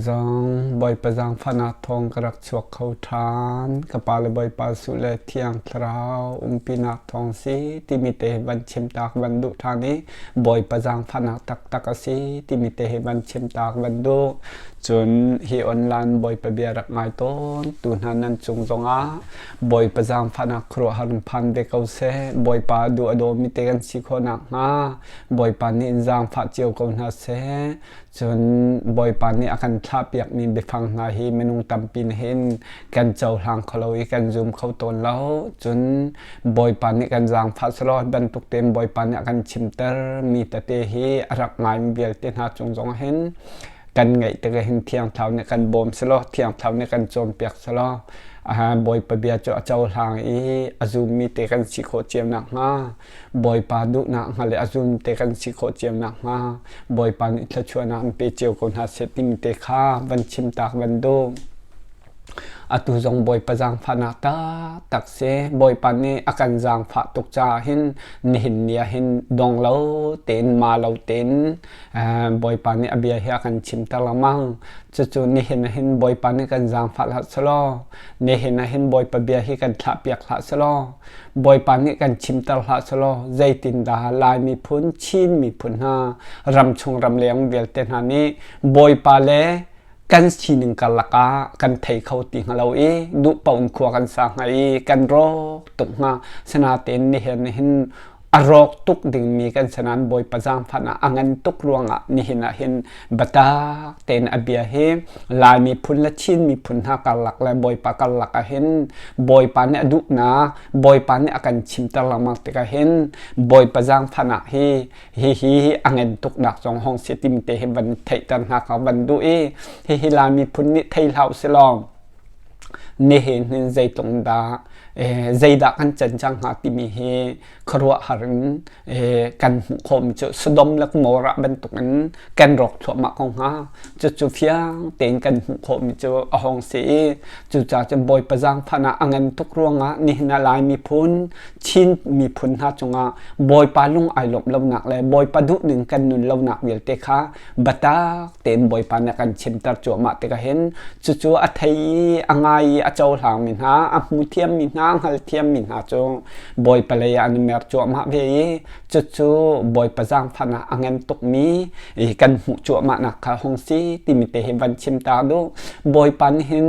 Zong Bawipa zaangfahnak thawng ka rak chuak kho ṭhan. Ka pa le Bawipa Suh le Thiang Thlarau umpinak thawng si timi te hi van chimtak van duh ṭhan i Bawipa zaangfahnak taktak a si timi te hi van chimtak van duh. Cun hi online Bawipa bia rak ngai tawn tu hna nan cung zongah Bawipa zaangfahnak khuaruahhar in phan ve ko seh. Bawipa duh a dawmi te kan si khawh nakhnga Bawipa nih in zaangfah cio ko hna seh. Cun Bawipa nih a kan thlahpiakmi biafang hna hi minung tampi nih hin kan cohlang kho lo i kan zum kho tawn lo. Cun Bawipa nih kan zaangfah selaw bantuk tein Bawipa nih a kan chimter mi tete hi a rak ngaimi vialte hna cung zong hin kan ngaih tikah hin Thiang Thlarau nih kan bawm selaw Thiang Thlarau nih kan cawnpiak selaw Bawipa bia cu a cohlang i a zummi te kan si khawh cio nakhnga Bawipa duhnak hnga le a zum te kan si khawh cio nakhnga Bawipa nih thluachuahnak an pe cio ko hna seh timi te kha van chim tak van duh. Atu zong Bawipa zaangfahnak taktak si. Bawipa nih a kan zaangfah tuk caah hin nihin ni ah hin dong lo tein ma lo tein Bawipa nih a bia hi a kan chimter lengmang. Cucu nihin ah hin Bawipa nih kan zaangfah hlah selaw, nihin ah hin Bawipa bia hi kan thlahpiak hlah selaw, Bawipa nih kan chimter hlah selaw zeitindah Lai miphun, Chin miphun hna, ramchung ramleng vialte hna nih Bawipa le kan sining karlak ah kan thei kho ti hnga lo i duh paoh in khua kan sa hnga i kan rawk tuk hnga. Sinain nihin hin a rawk tuk dingmi kan si nain Bawipa zaangfah a ngan tuk ruangah nihin ah hin biatak tein a bia hi Lai miphun le Chin miphun hna karlak le Bawipa karlak ah hin Bawipa nih a duhnak Bawipa nih a kan chimter lengmang tikah hin Bawipa zaangfahnak hi hi hi a ngan tuknak zong hong si tim te hi van theihter hna ka van duh i hihi Lai miphun nih thei hlah usih nihin hin zeitluk dah zeidah kan can cang hnga timi hi khuaruahhar in kan hmuh khawhmi cu Sodom le Gomorrah bantukin kan rawk thluahmah ko hnga. Cucu fiang tein kan hmuh khawhmi cu a hong si i cucaah cun Bawipa zaangfahnak a ngan tuk ruangah nihin ah Lai miphun, Chin miphun hna cungah Bawipa lung ai lawmh lonak le Bawipa duhning kan nun lonak vialte kha biatak tein Bawipa nih a kan chimter cuahmah tikah hin cucu a thei i a ngai i a cohlangmi hna, a hmu thiammi hna, a hngal thiammi hna cu Bawipa lei ah an i mer cuahmah ve i cucu Bawipa zaangfahnak a ngan tukmi kan hmuh cuahmahnak kha hung si timi te hi van chim ta duh. Bawipa nih hin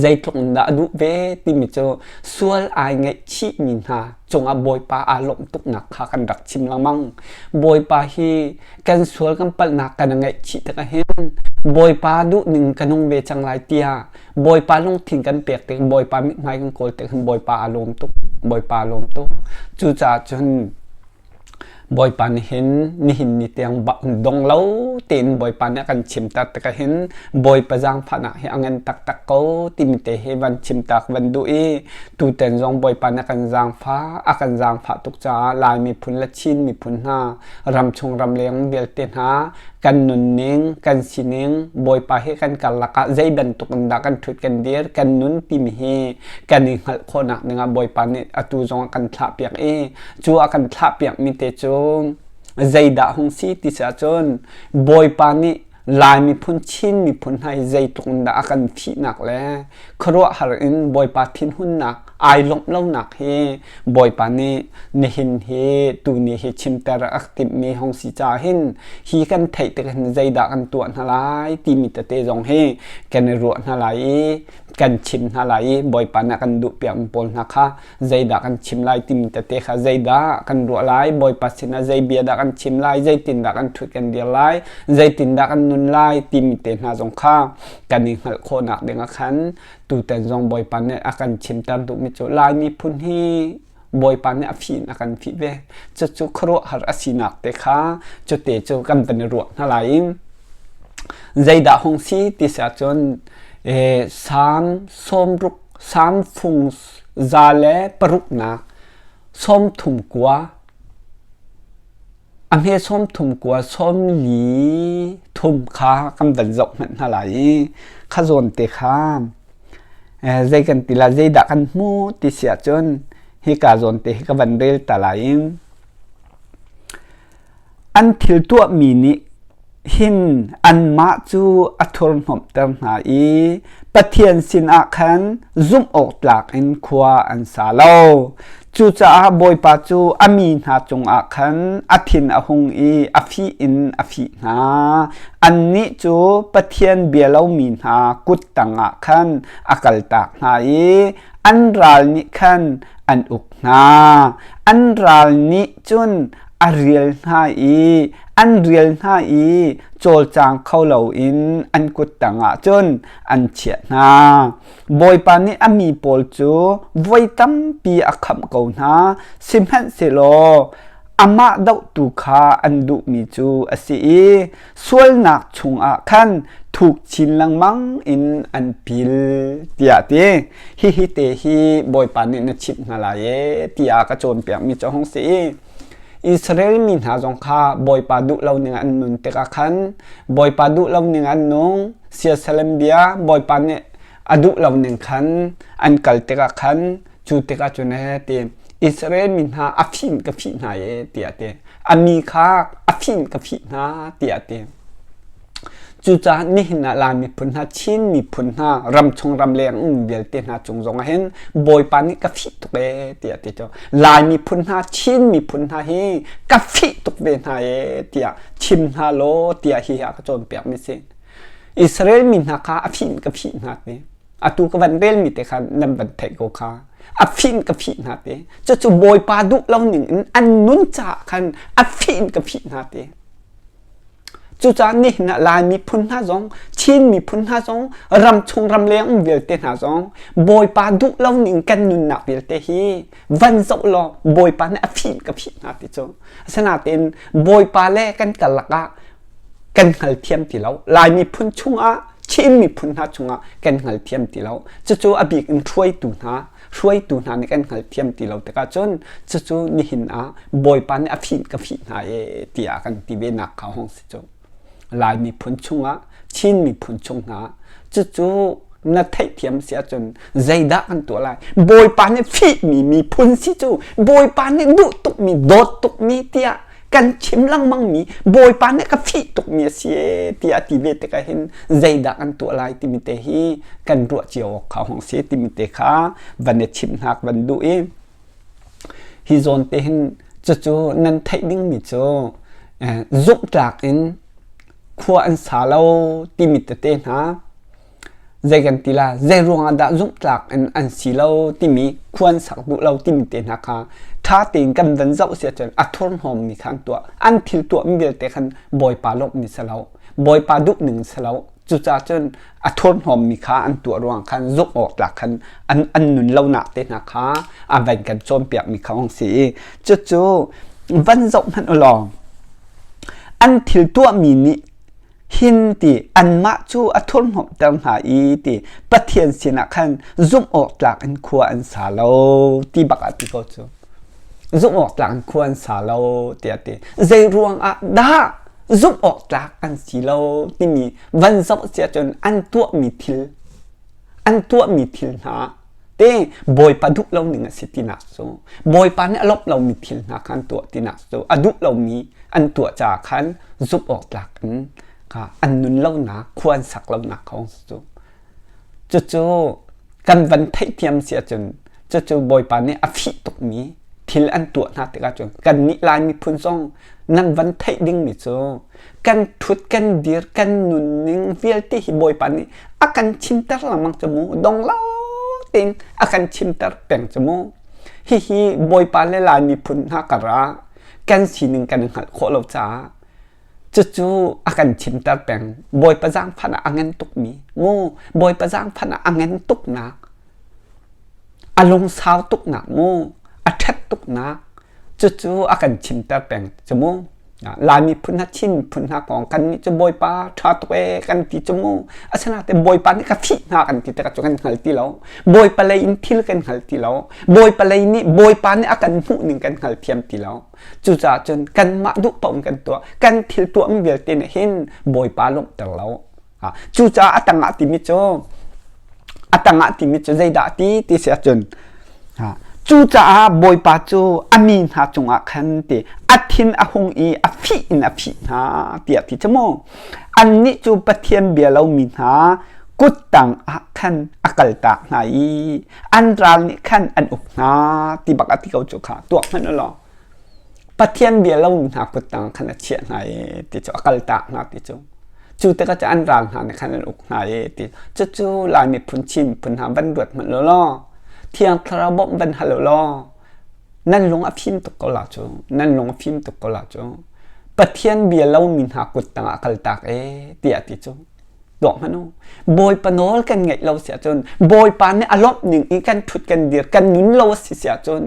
zeitluk in dah a duh ve timi cu sual ai ngaihchihmi hna cungah Bawipa aa lawmh tuknak kha kan rak chim lengmang. Bawipa hi kan sual kan palhnak kan ngaihchih tikah hin Bawipa duhning ka nung ve cang lai tiah Bawipa lungthin kan pek tik Bawipa mithmai kan kawl tik hin Bawipa aa lawm tuk Bawipa aa lawm tuk cucaah cun Bawipa nih hin nihin ni tiang dong lo tein Bawipa nih a kan chimter tikah hin Bawipa zaangfahnak hi a ngan taktak ko timi te hi van chimtak van duh i tutan zong Bawipa nih a kan zaangfah a kan zaangfah tuk caah Lai miphun le Chin miphun hna ramchung ramleng vialte hna kan nunning kan sining Bawipa he kan karlak ah zei bantuk in dah kan ṭhut kan dir kan nun timi hi kan i hngalh khawhnak dingah Bawipa nih atu zong a kan thlahpiak i cu a kan thlahpiakmi te cu zeidah hung si ti si ahcun Bawipa nih Lai miphun Chin miphun hna hi zeitluk in dah a kan thihnak le khuaruahhar in Bawipa thinhunnak ai lawmh lonak hi Bawipa nih nihin hi tuni hi chimter a timhmi hong si caah hin hi kan theih tik hin zeidah kan tuah hna lai timi tete zong hi kan i ruah hna lai i kan chim hna lai i Bawipa nih a kan duhpiakmi pawl hna kha zeidah kan chim lai timi tete kha zeidah kan ruah lai Bawipa sinah zei bia dah kan chim lai zeitindah kan ṭhut kan dir lai zeitindah kan nun lai timi te hna zong kha kan i hngalh khawhnak ding ah khan tutan zong Bawipa nih a kan chimter duhmi cu Lai miphun hi Bawipa nih a fih in a kan fih ve cucu khuaruahhar a sinak te kha cute cu kan van i ruah hna lai i zeidah hung si ti si ahcun Salm 60 Salm fung 106nak 39 a hme 30 kua 43 kha kan van zoh hmanh hna lai i kha zawn te kha zei kan ti lai zeidah kan hmuh ti si ahcun hika zawn te hi ka van rel ta lai i an thil tuahmi nih. Hin anmah cu a thurhnawmhter hna i Pathian sinah khan zumh awk tlak in khua an sa lo. Cucaah Bawipa cu a mi hna cungah khan a thin a hung i a fih in a fih hna. Annih cu Pathian bia lomi hna kut tangah khan a kaltak hna i an ral nih khan an uk hna. An ral nih cun a rial hna i an rial hna i cawlcang kho loin an kut tangah cun an chiah hna. Bawipa nih a mi pawl cu voi tampi a khamh ko hna, sihmanhsehlaw amah dohtu kha an duhmi cu a si i sualnak chungah khan thuk chin lengmang in an pil tiah a ti. Hihi te hi Bawipa nih na chimh hna lai ee tiah ka cawnpiakmi cu a hung si i Israel mi hna zong kha Bawipa duh lo ning an nun tikah khan Bawipa duh lo ning an nung siasalem bia Bawipa nih a duh lo ning khan an kal tikah khan cu tikah cun ee ti Israel mi hna a fim ka fih hna ee tiah ti a mi kha a fim ka fih hna tiah ti Cucaah nihin ah Lai miphun hna, Chin miphun hna, ramchung ramleng um vialte hna cung zong ah hin Bawipa nih ka fih tuk ee tiah ti cu. Lai miphun hna, Chin miphun hna hi ka fih tuk ve hna ee tiah chim hna law tiah hi a ka cawnpiak mi si. Israel mi hna kha a fih in ka fih hna ti. Atu ka van relmi te kha nan van theih ko kha. A fih in ka fih hna ti. Cucu Bawipa duh lo ning in an nun caah khan a fih in ka fih hna ti. Cucaah nihin ah Lai miphun hna zong, Chin miphun hna zong, ramchung ramleng um vialte hna zong Bawipa duh lo ning kan nunnak vialte hi van zoh law Bawipa nih a fih ka fih hna ti cu. Asinain Bawipa le kan karlak ah kan hngalthiam ti lo. Lai miphun chungah, Chin miphun hna chungah kan hngalthiam ti lo. Cucu a bik in hruaitu hna, hruaitu hna nih kan hngalthiam ti lo tikah cun cucu nihin ah Bawipa nih a fih ka fih hna ee tiah kan ti ve nak kha hong si cu. Lai miphun chungah Chin miphun chung hna cucu na theihthiam si ahcun zeidah kan tuah lai Bawipa nih fihmi miphun si cu Bawipa nih duh tukmi dawt tukmi tiah kan chim lengmangmi Bawipa nih ka fih tukmi a si ee tiah ti ve tikah hin zeidah kan tuah lai timi te hi kan ruah cio awk kha hong si timi te kha van i chimh hna van duh i hi zawn te hin cucu nan theih dingmi cu zumhtlak in khua an sa lo timi tete hna zei kan ti la zei ruangah dah zumhtlak in an si lo timi khuan sak duh lo timi te hna kha ṭha tein kan van zoh si ahcun a thurhnawmmi kha an tuah an thil tuahmi vialte khan Bawipa lawmhmi si lo Bawipa duhning si lo cucaah cun a thurhnawmmi kha an tuah ruang khan zumh awk tlak khan an, an nun lonak te hna kha a van kan cawnpiakmi kha hong si i cucu van zoh hmanh u law an thil tuahmi nih hin ti anmah cu a thurhnawmhter hna i ti Pathian sinah khan zumh awk tlak in khua an sa lo ti bak ah ti ko cu zumh awk tlak in khua an sa lo tiah ti zei ruang ah dah zumh awk tlak an si lo timi van zoh cia cun an tuahmi thil an tuahmi thil hna te Bawipa duh lo ning a si tinak cu Bawipa nih a lawmh lomi thil hna kha an tuah tinak cu a duh lomi an tuah caah khan zumh awk tlak in kha an nun lonak khua an sak lonak kong cu cucu kan van theihthiam si ahcun cucu Bawipa nih a fih tukmi thil an tuah hna tikah cun kannih Lai miphun zong nan van theih dingmi cu kan ṭhut kan dir kan nunning vialte hi Bawipa nih a kan chimter lengmang cu mu dong lo tein a kan chimter peng cu mu hihi Bawipa le Lai miphun hna karah kan sining kan i hngalh khawh lo caah cucu a kan chimter peng Bawipa zaangfah ah a ngan tukmi mu Bawipa zaangfah ah a ngan tuknak a lungsau tuknak mu a ṭhat tuknak cucu a kan chimter peng cu mu Lai miphun hna Chin miphun hna kong kan nih cu Bawipa ṭha tuk ee kan ti cu mu asinain Bawipa nih ka fih hna kan ti tikah cu kan hngal ti lo Bawipa lei in thil kan hngal ti lo Bawipa lei nih Bawipa nih a kan hmuh ning kan hngal thiam ti lo cucaah cun kanmah duh paoh in kan tuah kan thil tuahmi vialte nih hin Bawipa lawmhter lo Cucaah a tangah timi cu a tangah timi cu zeidah ti ti si ahcun. Cucaah Bawipa cu a mi hna cungah khan ti a thin a hung i a fih in a fih hna tiah ti cu mu. Annih cu Pathian bia lomi hna kuttang ah khan a kaltak hna i an ral nih khan an uk hna ti bak a ti ko cu kha tuak hmanh u law. Pathian bia lomi hna kuttang khan a chiah hna i ti cu a kaltak hna ti cu. Cu tikah cu an ral hna nih khan an uk hna i ti cucu Lai miphun Chin miphun hna van ruat hmanh u law Thiang Thlarau bawmh van hal u law nan lung a fim tuk ko la cu nan lung a fim tuk ko la cu Pathian bia lomi hna kut tangah kaltak e tiah ti cu tuak hmanh u Bawipa nawl kan ngeih lo si ahcun Bawipa nih a lawmh ning i kan ṭhut kan dir kan nun lo a si si ahcun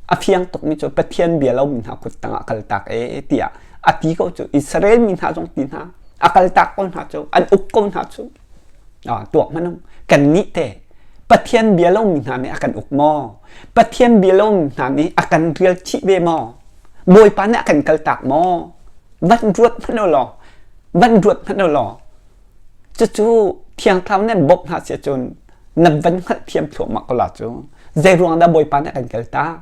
a fiang tukmi cu Pathian bia lomi hna kut tangah kaltak e tiah a ti ko cu Israel mi hna zong ti hna a kaltak ko hna cu an uk ko hna cu tuak hmanh u kannih te Pathian bia lomi hna nih a kan uk maw Pathian bia lomi hna nih a kan rial chih ve maw Bawipa nih a kan kaltak maw van ruat hmanh u law van ruat hmanh u law cucu Thiang Thlarau nih an bawmh hna si ahcun na van hngalhthiam thluahmah ko la cu zei ruang dah Bawipa nih a kan kaltak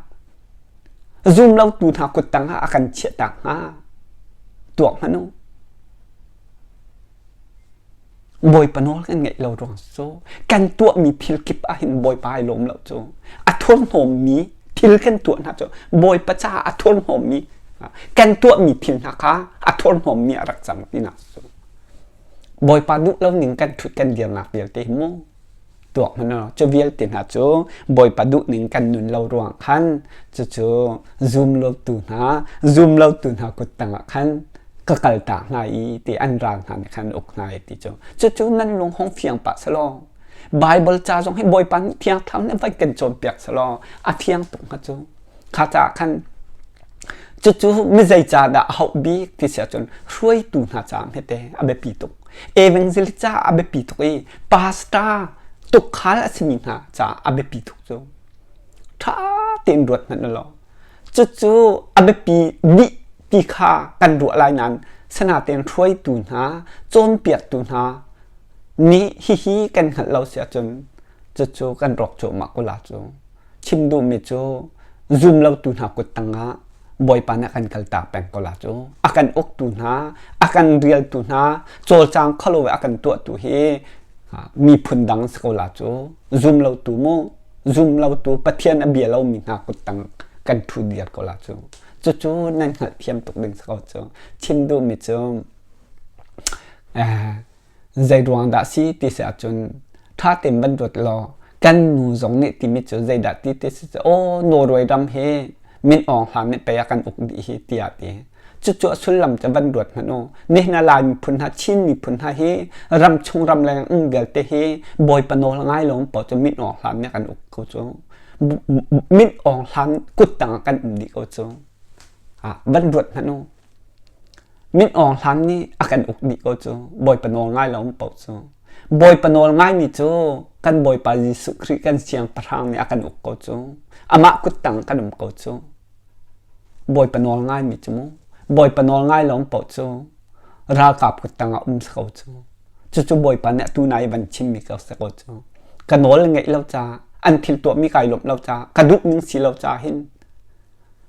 zum lotu hna kut tangah a kan chiahtak hnga tuak hmanh u Bawipa nawl kan ngeih lo ruang cu kan tuahmi thil kip ah hin Bawipa ai lawm lo cu a thurhnawmmi thil kan tuah hna cu Bawipa caah a thurhnawmmi kan tuahmi thil hna kha a thurhnawmmi a rak cang tinak cu Bawipa duh lo ning kan ṭhut kan dirnak vialte hi mu tuak hmanh u cu vialte hna cu Bawipa duh ning kan nun lo ruang khan cucu zum lotu hna zum lotu hna kut tangah khan ka kaltak hna i ti an ral hna nih khan uk hna i ti cu cucu nan lung hong fiang pah selaw Bible ca zong hi Bawipa nih thiang thlarau nih van kan cawnpiak selaw a fiang tuk hnga cu kha caah khan cucu mi zei ca dah a hauh bik ti si ahcun hruaitu hna caah hmete a biapi tuk evangelist caah a biapi tuk i pastor tukhal a simi hna caah a biapi tuk cu ṭha tein ruat hmanh u law cucu a biapi dih ti kha kan ruah lai nain sanatein hruaitu hna cawnpiaktu hna nih hihi kan hngalh lo si ahcun cucu kan rawk cuahmah ko la cu chim duhmi cu zum lotu hna kut tangah Bawipa nih a kan kaltak peng ko la cu a kan uktu hna a kan rialtu hna cawlcang kholo a kan tuahtu hi miphun dang si ko la cu zum lotu mu zum lotu Pathian a bia lomi hna kut tang kan ṭhu diar ko la cu cucu nan hngalhthiam tuk ding si ko cu chim duhmi cu Zei ruang dah si ti si ahcun ṭha tein van ruat law kan nu zong nih timi cu zeidah ti ti si cu aw Norway ram hi Min Aung Hlaing nih pei a kan uk dih hi tiah ti. Cucu a sullam cu van ruat hmanh u. Nihin ah Lai miphun hna, Chin miphun hna hi ramchung ramleng um vialte hi Bawipa nawl ngai lo paoh cu Min Aung Hlaing nih a kan uk ko cu. Min Aung Hlaing kuttang ah kan um dih ko cu. Ah, van ruat hmanh u. Min Aung Hlaing nih a kan uk dih ko cu. Bawipa nawl ngai lo paoh cu. Bawipa nawl ngaimi cu kan Bawipa Jesuh Khrih kan siangpahrang nih a kan uk ko cu. Amah kuttang kan um ko cu. Bawipa nawl ngaimi cu mu. Bawipa nawl ngai lo paoh cu ralkap kuttang ah um si ko cu. Cucu Bawipa nih atu nai van chimmi ko si ko cu. Ka nawl ngeih lo caah, an thil tuahmi kai lawmh lo caah, ka duh ning si lo caah hin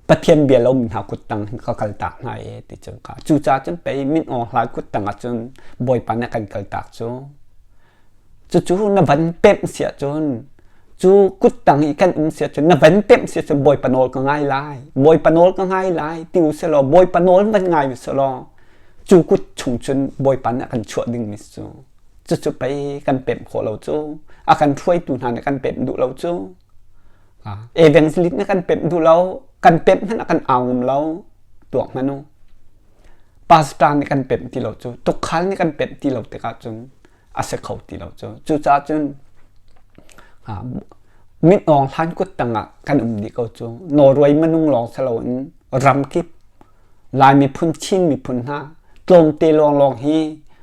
Pathian bia lomi hna kuttang hin ka kaltak hna e ti cu ka cucaah cun pei Min Aung Hlaing kuttang ah cun Bawipa nih a kan kaltak cu cucu na van pemh si ahcun cu kuttang i kan um si ahcun na van pemh si ahcun Bawipa nawl ka ngai lai Bawipa nawl ka ngai lai ti u selaw Bawipa nawl van ngai u selaw cu kut chung cun Bawipa nih a kan chuah dingmi cu cucu pei kan pemh khawh lo cu a kan hruaitu hna nih kan pemh duh lo cu Evangelist nih kan pemh duh lo, kan pemh hmanh ah kan au ngam lo, tuak hmanh u. Pastor nih kan pemh ti lo cu, tukhal nih kan pemh ti lo tikah cun a si kho ti lo cu. Cucaah cun Min Aung Hlaing kut tangah kan um dih ko cu. Norway minung lawng si loin ramkip Lai miphun, Chin miphun hna tlawmte lawnglawng hi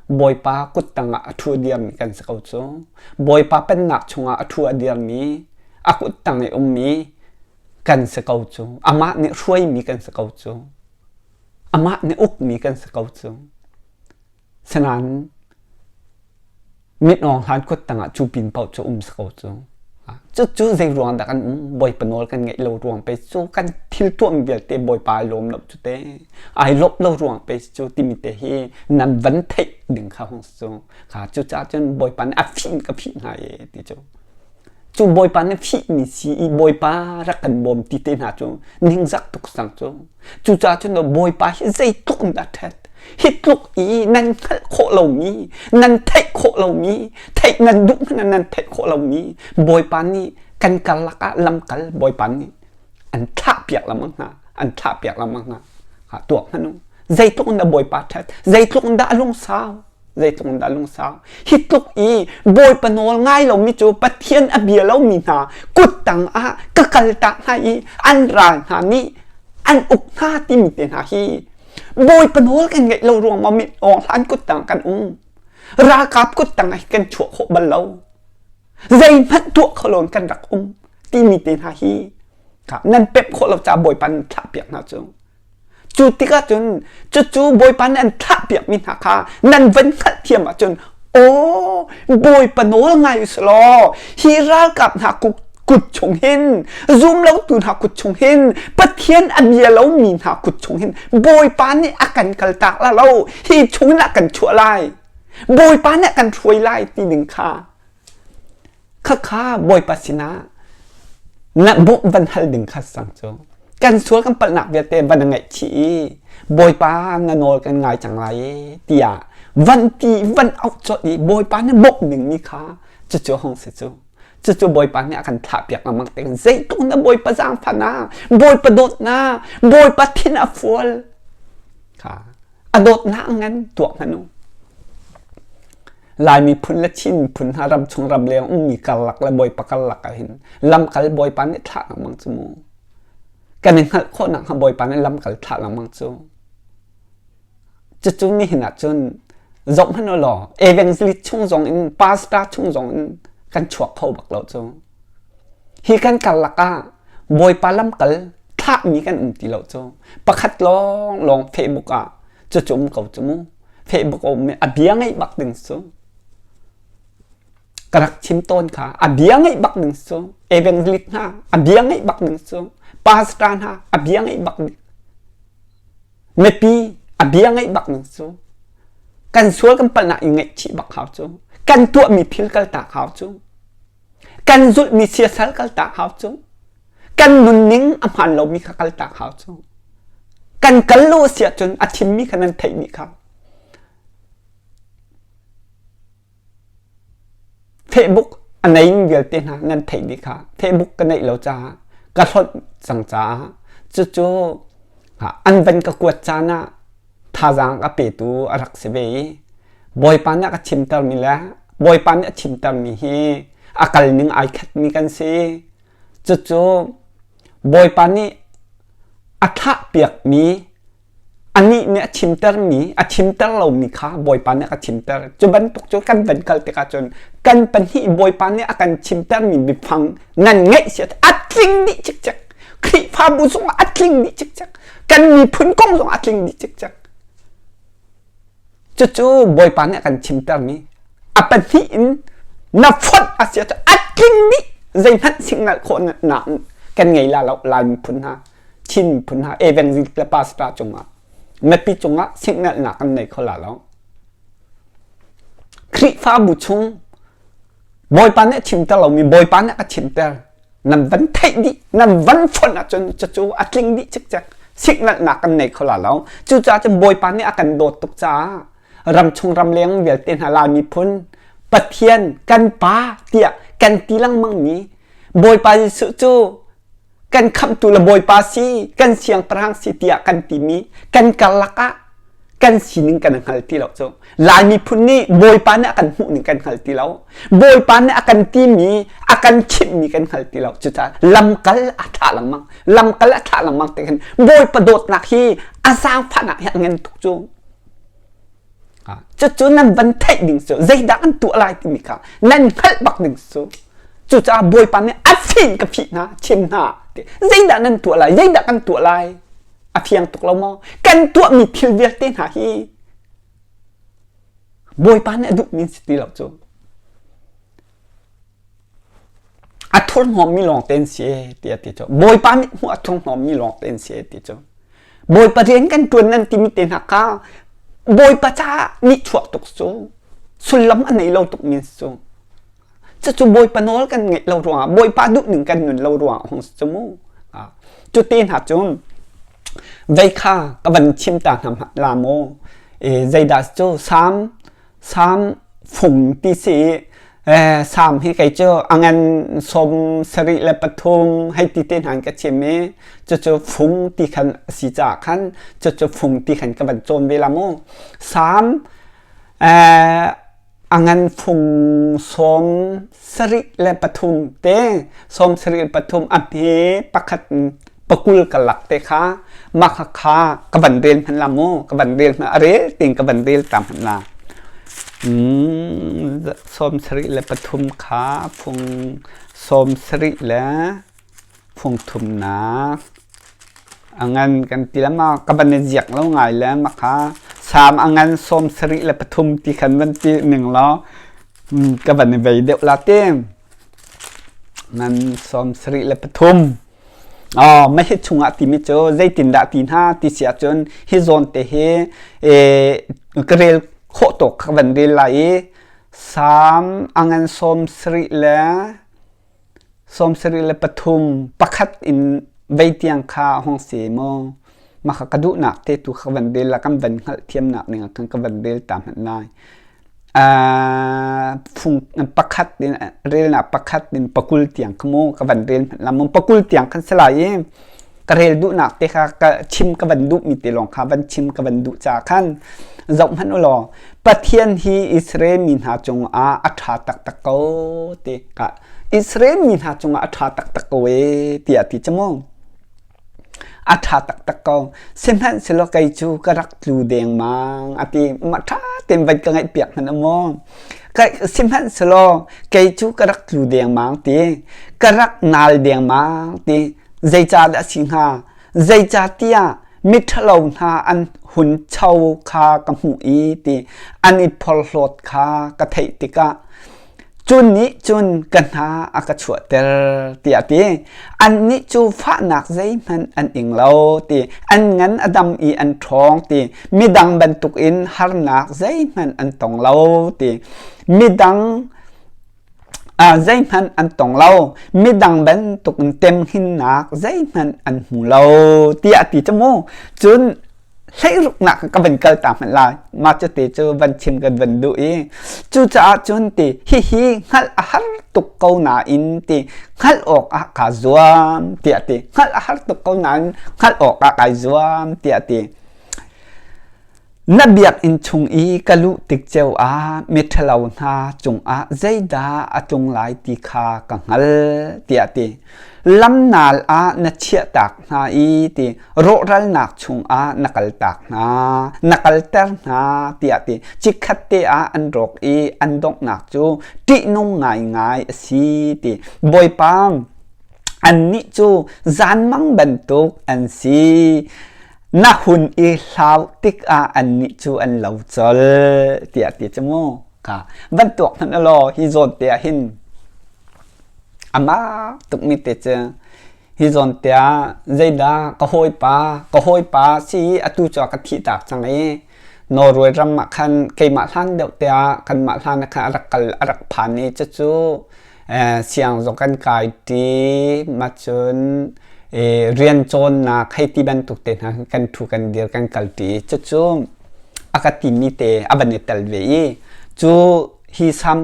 Bawipa kut tangah a ṭhu a dirmi kan si ko cu. Bawipa pennak chungah a ṭhu a dirmi, a kut tang i ummi kan si ko cu. Amah nih hruaimi kan si ko cu. Amah nih ukmi kan si ko cu. Sinain Mit Aung Hlaing kut tangah cu pin paoh cu um si ko cu. Cucu zei ruang dah kan um? Bawipa nawl kan ngeih lo ruang pei cu kan thil tuahmi vialte Bawipa ai lawm lo cu te. Ai lawmh lo ruang pei cu timi te hi nan van theih ding kha hung si cu. Kha cucaah cun Bawipa nih a fih ka fih hna e ti cu. Cu Bawipa nih fihmi si i Bawipa rak kan bawm ti te hna cu ningzak tuk sang cu. Cucaah cun Bawipa hi zeitluk in dah ṭhat? Hi tluk i nan hngalh khawh lomi, nan theih khawh lomi, theih nan duh hmanh ah nan theih khawh lomi Bawipa nih kan karlak ah lamkal Bawipa nih an thlahpiak lengmang hna, an thlahpiak lengmang hna. Ha tuak hmanh u. Zeitluk in dah Bawipa ṭhat? Zeitluk in dah a lungsau? Zeitluk in dah lungsau? Hi tluk i Bawipa nawl ngai lomi cu Pathian a bia lomi hna kut tang ah ka kaltak hna i an ral hna nih an uk hna timi te hna hi Bawipa nawl kan ngeih lo ruang maw mit awng hlan kut tang kan um. Ralkap kut tang ah kan chuah khawh bal lo. Zeihmanh tuah kho lo in kan rak um timi te hna hi nan pep khawh lo caah Bawipa nan thlahpiak hna cu. Cu tikah cun cucu Bawipa nih an thlahpiakmi hna kha nan van hngalhthiam ahcun aw Bawipa nawl ngai u law hi ralkap hna kut chung hin zumlotu hna kut chung hin Pathian a bia lomi hna kut chung hin Bawipa nih a kan kaltak la lo hi chung in a kan chuah lai Bawipa nih a kan hruai lai ti ding kha Khakha Bawipa sinah na bawmh van hal ding kha sang cu kan sual kan palhnak vialte van na ngaihchih i Bawipa na nawl kan ngai cang lai i tiah van ti van auh colh i Bawipa na bawmh dingmi kha cucu hong si cu cucu Bawipa nih a kan thlahpiak lengmang tik zeitluk na Bawipa zaangfah na Bawipa dawtna Bawipa thin a fual kha a dawtnak ngan tuak hmanh u Lai miphun le Chin miphun hna ramchung ramleng ummi karlak le Bawipa karlak ah hin lamkal Bawipa nih thlah lengmang cu mu. Kan i hngalh khawh nakhnga Bawipa nih lamkal thlah lengmang cu. Cucu nihin ah cun zoh hmanh u law evangelist chung zong in pastor chung zong in kan chuak kho bak lo cu. Hi kan karlak ah Bawipa lamkal thlahmi kan um ti lo cu. Pakhat lawng lawng Facebook ah cucu um ko cu mu. Facebook a um i a bia ngaih bak ding cu ka rak chim tawn kha a bia ngaih bak ding cu evangelist hna a bia ngaih bak ding cu pastor hna a bia ngaih bak ding mipi a bia ngaih bak ding cu kan sual kan palhnak i ngaihchih bak hau cu kan tuahmi thil kaltak hau cu kan zulhmi siasal kaltak hau cu kan nunning a hmaan lomi kha kaltak hau cu kan kal lo a si ahcun a thimmi kha nan theih dih kha Facebook a neimi vialte hna nan theih dih kha Facebook ka neih lo caah ka hlonh cang caah cucu an van ka kuat caan ah thazaang a petu a rak si ve i Bawipa nih a ka chimtermi le Bawipa nih a chimtermi hi a kal ning ai khatmi kan si. Cucu Bawipa nih a thlahpiakmi anih nih a chimtermi a chimter lomi kha Bawipa nih a ka chimter. Cu bantuk cu kan van kal tikah cun kan pahnih Bawipa nih a kan chimtermi biafang nan ngeih si a tling dih cikcek. Khrihfabu zongah a tling dih cikcek. Kan miphun kong zongah a tling dih cikcek. Cucu Bawipa nih a kan chimtermi a pahnih in na fonh a si ahcun a tling dih zeihmanh signal khawhnak kan ngei la lo Lai miphun hna Chin miphun hna evangelist le pastor cungah mipi cungah signalnak kan nei kho la lo Khrihfabu chung Bawipa nih a chimter lomi Bawipa nih a ka chimter nan van theih dih nan van fonh ahcun cucu a tling dih cikcek siknalhnak kan nei kho la lo cucaah cun Bawipa nih a kan dawt tuk caah ramchung ramleng vialte hna Lai miphun Pathian kan pa tiah kan ti lengmang mi Bawipa Jesuh cu kan khamhtu le Bawipa si kan siangpahrang si tiah kan timi kan karlak ah kan sining kan hngal ti lo cu Lai miphun nih Bawipa nih a kan hmuh ning kan hngal ti lo Bawipa nih a kan timi a kan chimhmi kan hngal ti lo cucaah lamkal a thlah lengmang lamkal a thlah lengmang te khin Bawipa dawtnak hi a zaangfahnak hi a ngan tuk cu cucu nan van theih ding cu zeidah an tuah lai timi kha nan hngalh bak ding cu cucaah Bawipa nih a fih ka fih hna chim hna zeidah nan tuah lai zeidah kan tuah lai a fiang tuk lo maw kan tuahmi thil vialte hna hi Bawipa nih a duhmi si ti lo cu. A thurhnawmmi lawng te an si tiah ti cu. Bawipa mithmuh a thurhnawmmi lawng te an si ti cu. Bawipa rian kan ṭuan nan timi te hna kha Bawipa caah nihchuak tuk cu sullam a nei lo tukmi cu. Cucu Bawipa nawl kan ngeih lo ruangah Bawipa duhning kan nun lo ruangah hung si cu mu. Cu te hna cu vei kha ka van chim ta hna la maw zeidah cu Salm Salm fung ti si Salm hi kei cu a ngan 73 hei ti te hna in ka chim i cucu fung ti khan a si caah khan cucu fung ti khan ka van cawn ve la mu. Salm a ngan fung 73 te 73 a hme pakhat pakul ka lak te kha mah kha ka van rel hmanh la mu ka van rel hmanh a rel tein ka van rel ta hmanh la 73 kha fung 70 le fung thumnak a ngan kan ti la ma ka van i ziak lo ngai le ma kha sam a ngan 73 ti khan van ti ning law ka van i vei deuh la te ngan 73 Oh, mah hi chungah timi cu zeitindah ti hna ti si ahcun hi zawn te hi ka rel khawh tawk ka van rel lai i Salm a ngan 73 pakhat in vei tiang kha hong si maw mah kha ka duhnak te tu kha van rel la kan van hngalh thiamnak ning ah khan ka van rel ta hmanh lai. Fung pakhat in relnak pakhat in pakul tiang kha mu ka van rel hmanh la mu pakul tiang khan si lai i ka rel duhnak te kha ka chim ka van duhmi te lawng kha van chim ka van duh caah khan zoh hmanh u law Pathian hi Israel mi hna cungah a ṭha taktak ko ti ka Israel mi hna cungah a ṭha taktak ko ee tiah ti cu mu. A ṭha taktak ko. Sihmanhsehlaw kei cu ka rak tlu dengmang a ti. Mah ṭha tein van ka ngaihpiak hmanh u maw. Sihmanhsehlaw kei cu ka rak tlu dengmang ti. Ka rak nal dengmang ti. Zeicahdah a si hnga? Zeicahtiah miṭhalo hna an hun cho kha ka hmuh i ti an i phorhlawt kha ka theih tikah Cu nih cun ka hna a ka chuahter tiah a ti. Annih cu fahnak zeihmanh an ing lo ti. An ngan a dam i an ṭhawng ti. Midang bantukin harnak zeihmanh an tong lo ti. Midang zeihmanh an tong lo. Midang bantukin temhinnak zeihmanh an hmu lo tiah a ti cu mu. Cun hleiruknak ka van kal ta hmanh lai mah cu te cu van chim kan van duh i cucaah cun ti hihi hngalh a har tuk ko nain ti hngalh awk ah kaa zuam tiah ti hngalh a har tuk ko nain hngalh awk ah kai zuam tiah ti Na biakinn chung i ka luh tik ceo ah miṭhalo hna cungah zeidah a tlung lai ti kha ka hngal, tiah a ti. Lamnal ah na chiahtak hna i ti rawhralnak chungah na kaltak hna, na kalter hna, tiah a ti. Chikkhat te ah an rawk i an donghnak cu ṭihnung ngaingai a si, ti. Bawipa, annih cu zanmang bantuk an si. Na hun i hlau tikah annih cu an lo colh tiah ti cu mu kha van tuak hmanh law hi zawn te ah hin amah tukmi te cu hi zawn te ah zeidah ka hawipa ka hawipa si atu cu a ka thih tak cang i Norway ram ah khan keimah hlan deuh te ah kanmah hlan ah khan a rak kal a rak phan i cucu siang zong kan kai ṭi mah cun rian cawnnak hei ti bantuk te hna kan ṭhu kan dir kan kal ṭi cucu a ka timi te a van i tel ve i cu hi sam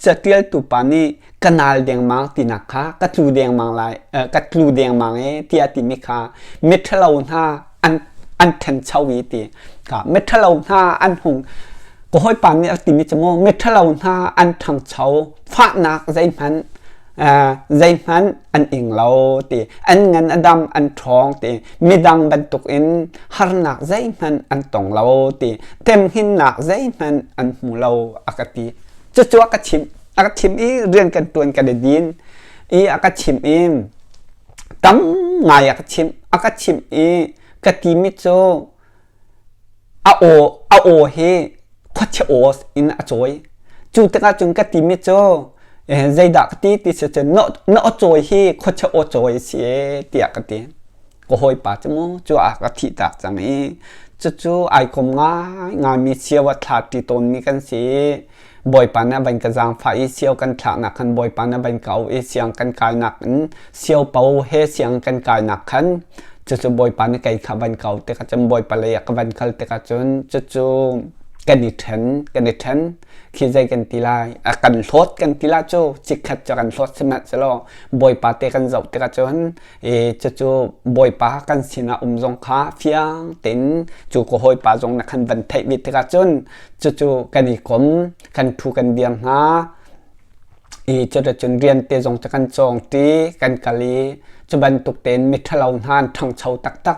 catialtu pa nih ka nal dengmang tinak kha ka tlu dengmang lai ka tlu dengmang e tiah timi kha miṭhalo hna an an ṭhencho i ti ka miṭhalo hna an hung ka hawipa nih a timi cu mu miṭhalo hna an ṭhangcho fahnak zeihmanh zeihmanh an ing lo ti an ngan a dam an ṭhawng ti midang bantukin harnak zeihmanh an tong lo ti temhinnak zeihmanh an hmu lo a ka ti cucu a ka chimh a ka chimh i rian kan ṭuan kan i din i a ka chimh i tam ngai a ka chimh a ka chimh i ka timi cu a aw a aw hi khuachia aw in a cawi cu tikah cun ka timi cu Zeidah ka ti ti si cun na aw cawi hi khuachia aw cawi si e tiah ka ti. Ka hawipa cu mu cu a ka thih tak cang i cucu ai kom ngaingaimi sio a thla ṭi tawnmi kan si i Bawipa nih a van ka zaangfah i sio kan thlaknak khan Bawipa nih a van ka auh i siang kan kainak in sio po he siang kan kainak khan cucu Bawipa nih kei kha van ka auh tikah cun Bawipa lei ah ka van kal tikah cun cucu kan i ṭhen kan i ṭhen khi zei kan ti lai a kan hlawt kan ti la cu chikkhat cu kan hlawt sihmanhsehlaw Bawipa te kan zoh tikah cun i cucu Bawipa kan sinah um zong kha fiang tein cu ka hawipa zong na khan van theih ve tikah cun cucu kan i kom kan thu kan dir hna i cuticun rian te zong cu kan cawng ṭi kan kal i cu bantuk tein miṭhalo hna an ṭhangcho taktak.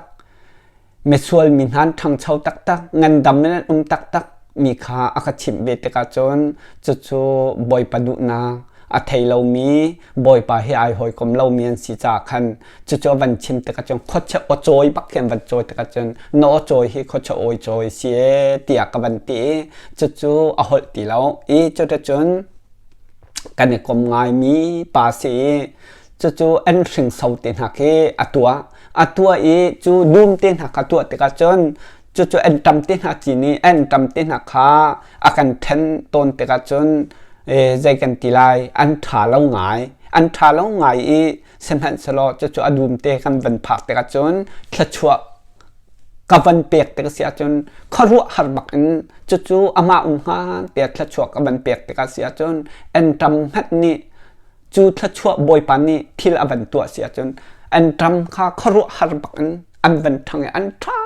Misual mi hna an ṭhangcho taktak, ngandam in an um taktak mi kha a ka chimh ve tikah cun cucu Bawipa duhnak a thei lomi Bawipa he ai hawikom lomi an si caah khan cucu a van chim tikah cun khuachia aw cawi bak khi an van cawi tikah cun na aw cawi hi khuachia awi cawi si ee tiah ka van ti i cucu a holh ti lo i cuticun kan i kom ngaimi pa si i cucu an hringso te hna khi a tuah a tuah i cu dum te hna kha tuah tikah cun cucu an ṭam te hna cin i an ṭam te hna kha a kan ṭhen tawn tikah cun zei kan ti lai an ṭha lo ngai an ṭha lo ngai i sihmanhsehlaw cucu a dum te kan van phak tikah cun thluachuah ka van pek tik a si ahcun khuaruahhar bak in cucu amah um hnga tiah thluachuah ka van pek tikah si ahcun an ṭam hmanh nih Cu thluachuah Bawipa nih thil a van tuah si ahcun an ṭam kha khuaruahhar bak in an van ṭhang i an ṭha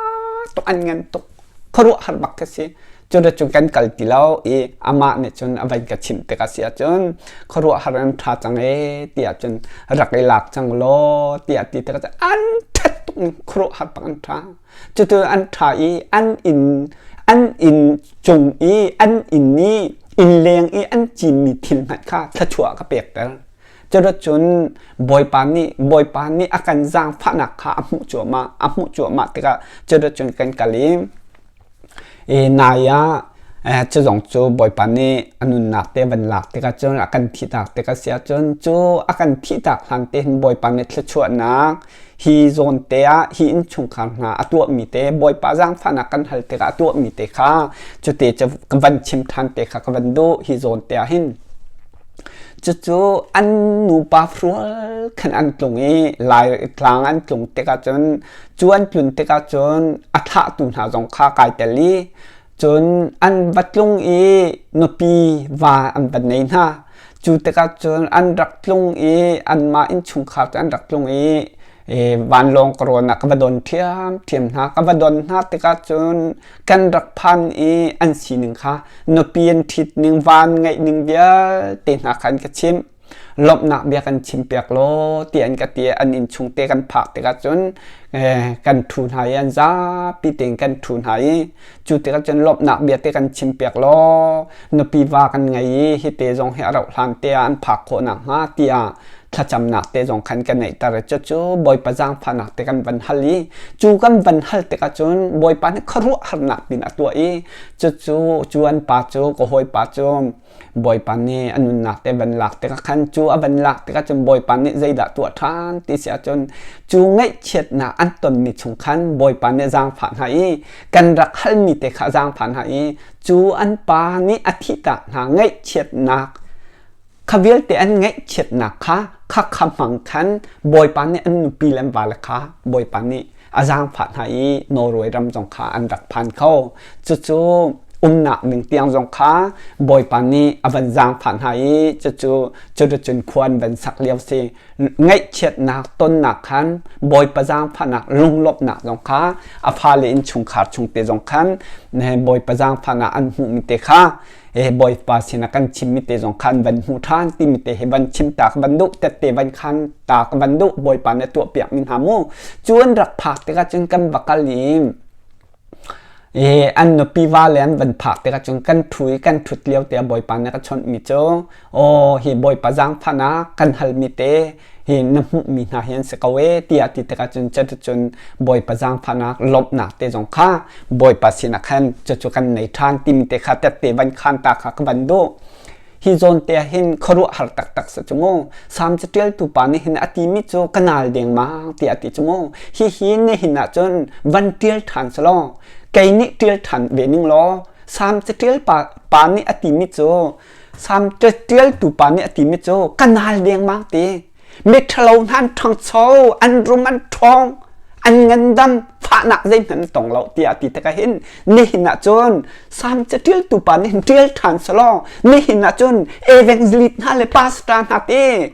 tuk an ngan tuk khuaruahhar bak ka si. Cuticun kan kal ti lo i amah nih cun a van ka chimh tikah si ahcun khuaruahhar an ṭha cang ee tiah cun rak i lak cang law tiah ti tikah cun an ṭhat tuk ning khuaruahhar bak an ṭha. Cutu an ṭha i an inn an inn cung i an inn i innleng i an cinmi thil hmanh kha thluachuah ka pekter. Cuticun Bawipa nih Bawipa nih a kan zaangfahnak kha a hmuh cuahmah a hmuh cuahmah tikah cuticun kan kal i nai ah cu zong cu Bawipa nih a nunnak te van lak tikah cun a kan thihtak tikah si ahcun cu a kan thihtak hlan te hin Bawipa nih thluachuahnak hi zawn te ah hi innchungkhar hna a tuahmi te Bawipa zaangfahnak kan hal tikah a tuahmi te kha cute cu ka van chim ṭhan te kha ka van duh hi zawn te ah hin cucu an nupa hrual khan an tlung i lai tlang an tlung tikah cun cu an tlun tikah cun a thlahtu hna zong kha kai tel i cun an va tlung i nupi va an va nei hna Cu tikah cun an rak tlung i anmah innchungkhar cu an rak tlung i vanlawng ka rawn ah ka va don ṭhiamṭhiam hna. Ka va don hna tikah cun kan rak phan i an sining kha nupi an ṭhit ning, van ngeih ning vialte hna kha an ka chimh. Lawmhnak bia kan chimpiak law ti an ka ti i an innchung te kan phak tikah cun kan ṭhu hna i an zapi tein kan ṭhu hna i cu tikah cun lawmhnak bia te kan chimpiak law nupi va kan ngei i hite zong hi a rauh hlan te ah an phak khawh nakhnga tiah thlacamnak te zong khan kan neihter i cucu Bawipa zaangfahnak te kan van hal i cu kan van hal tikah cun Bawipa nih khuaruahharnak pin a tuah i cucu cu an pa cu ka hawipa cu Bawipa nih a nunnak te van lak tikah khan cu a van lak tikah cun Bawipa nih zeidah tuah ṭhan ti si ahcun cu ngaihchiatnak an tonmi chung khan Bawipa nih zaangfah hna i kan rak halmi te kha zaangfah hna i cu an pa nih a thihtak hna ngaihchiatnak kha vialte an ngaihchiatnak kha kha kha hmang khan Bawipa nih an nupi le an vale kha Bawipa nih a zaangfah hna i Norway ram zong kha an rak phan kho. Cucu umnak ding tiang zong kha Bawipa nih a van zaangfah hna i cucu cuticun khua an van sak lio si. Ngaihchiatnak tonnak khan Bawipa zaangfahnak lunglawmhnak zong kha a fale innchungkhar chung te zong khan Bawipa zaangfahnak an hmuhmi te kha Bawipa sinah kan chimmi te zong khan van hmu ṭhan timi te hi van chim ta ka van duh tette van khan ta ka van duh Bawipa nih tuahpiak mi hna mu cu an rak phak tikah cun kan va kal i an nupi va le an van phak tikah cun kan ṭhu i kan ṭhut lio te ah Bawipa nih a ka chawnhmi cu aw hi Bawipa zaangfahnak kan halmi te hi na hmuhmi hna hi an si ko ee tiah ti tikah cun cuticun Bawipa zaangfahnak lawmhnak te zong kha Bawipa sinah khan cucu kan nei ṭhan timi te kha tette van khan ta kha ka van duh. Hi zawn te ah hin khuaruahhar taktak si cu mu. Salm caṭialtu pa nih hin a timi cu ka nal dengmang tiah a ti cu mu. Hihi nihin ahcun van ṭial ṭhan selaw kei nih ṭial ṭhan ve ning law Salm caṭial pa, pa nih a timi cu Salm caṭialtu pa nih a timi cu ka nal dengmang ti. Miṭhalo hna an ṭhangcho, an rum an ṭhawng, an ngandam, fahnak zeihmanh an tong lo tiah a ti tikah hin nihin ah cun Salm caṭialtu pa nih hin ṭial ṭhan selaw nihin ah cun evangelist hna le pastor hna te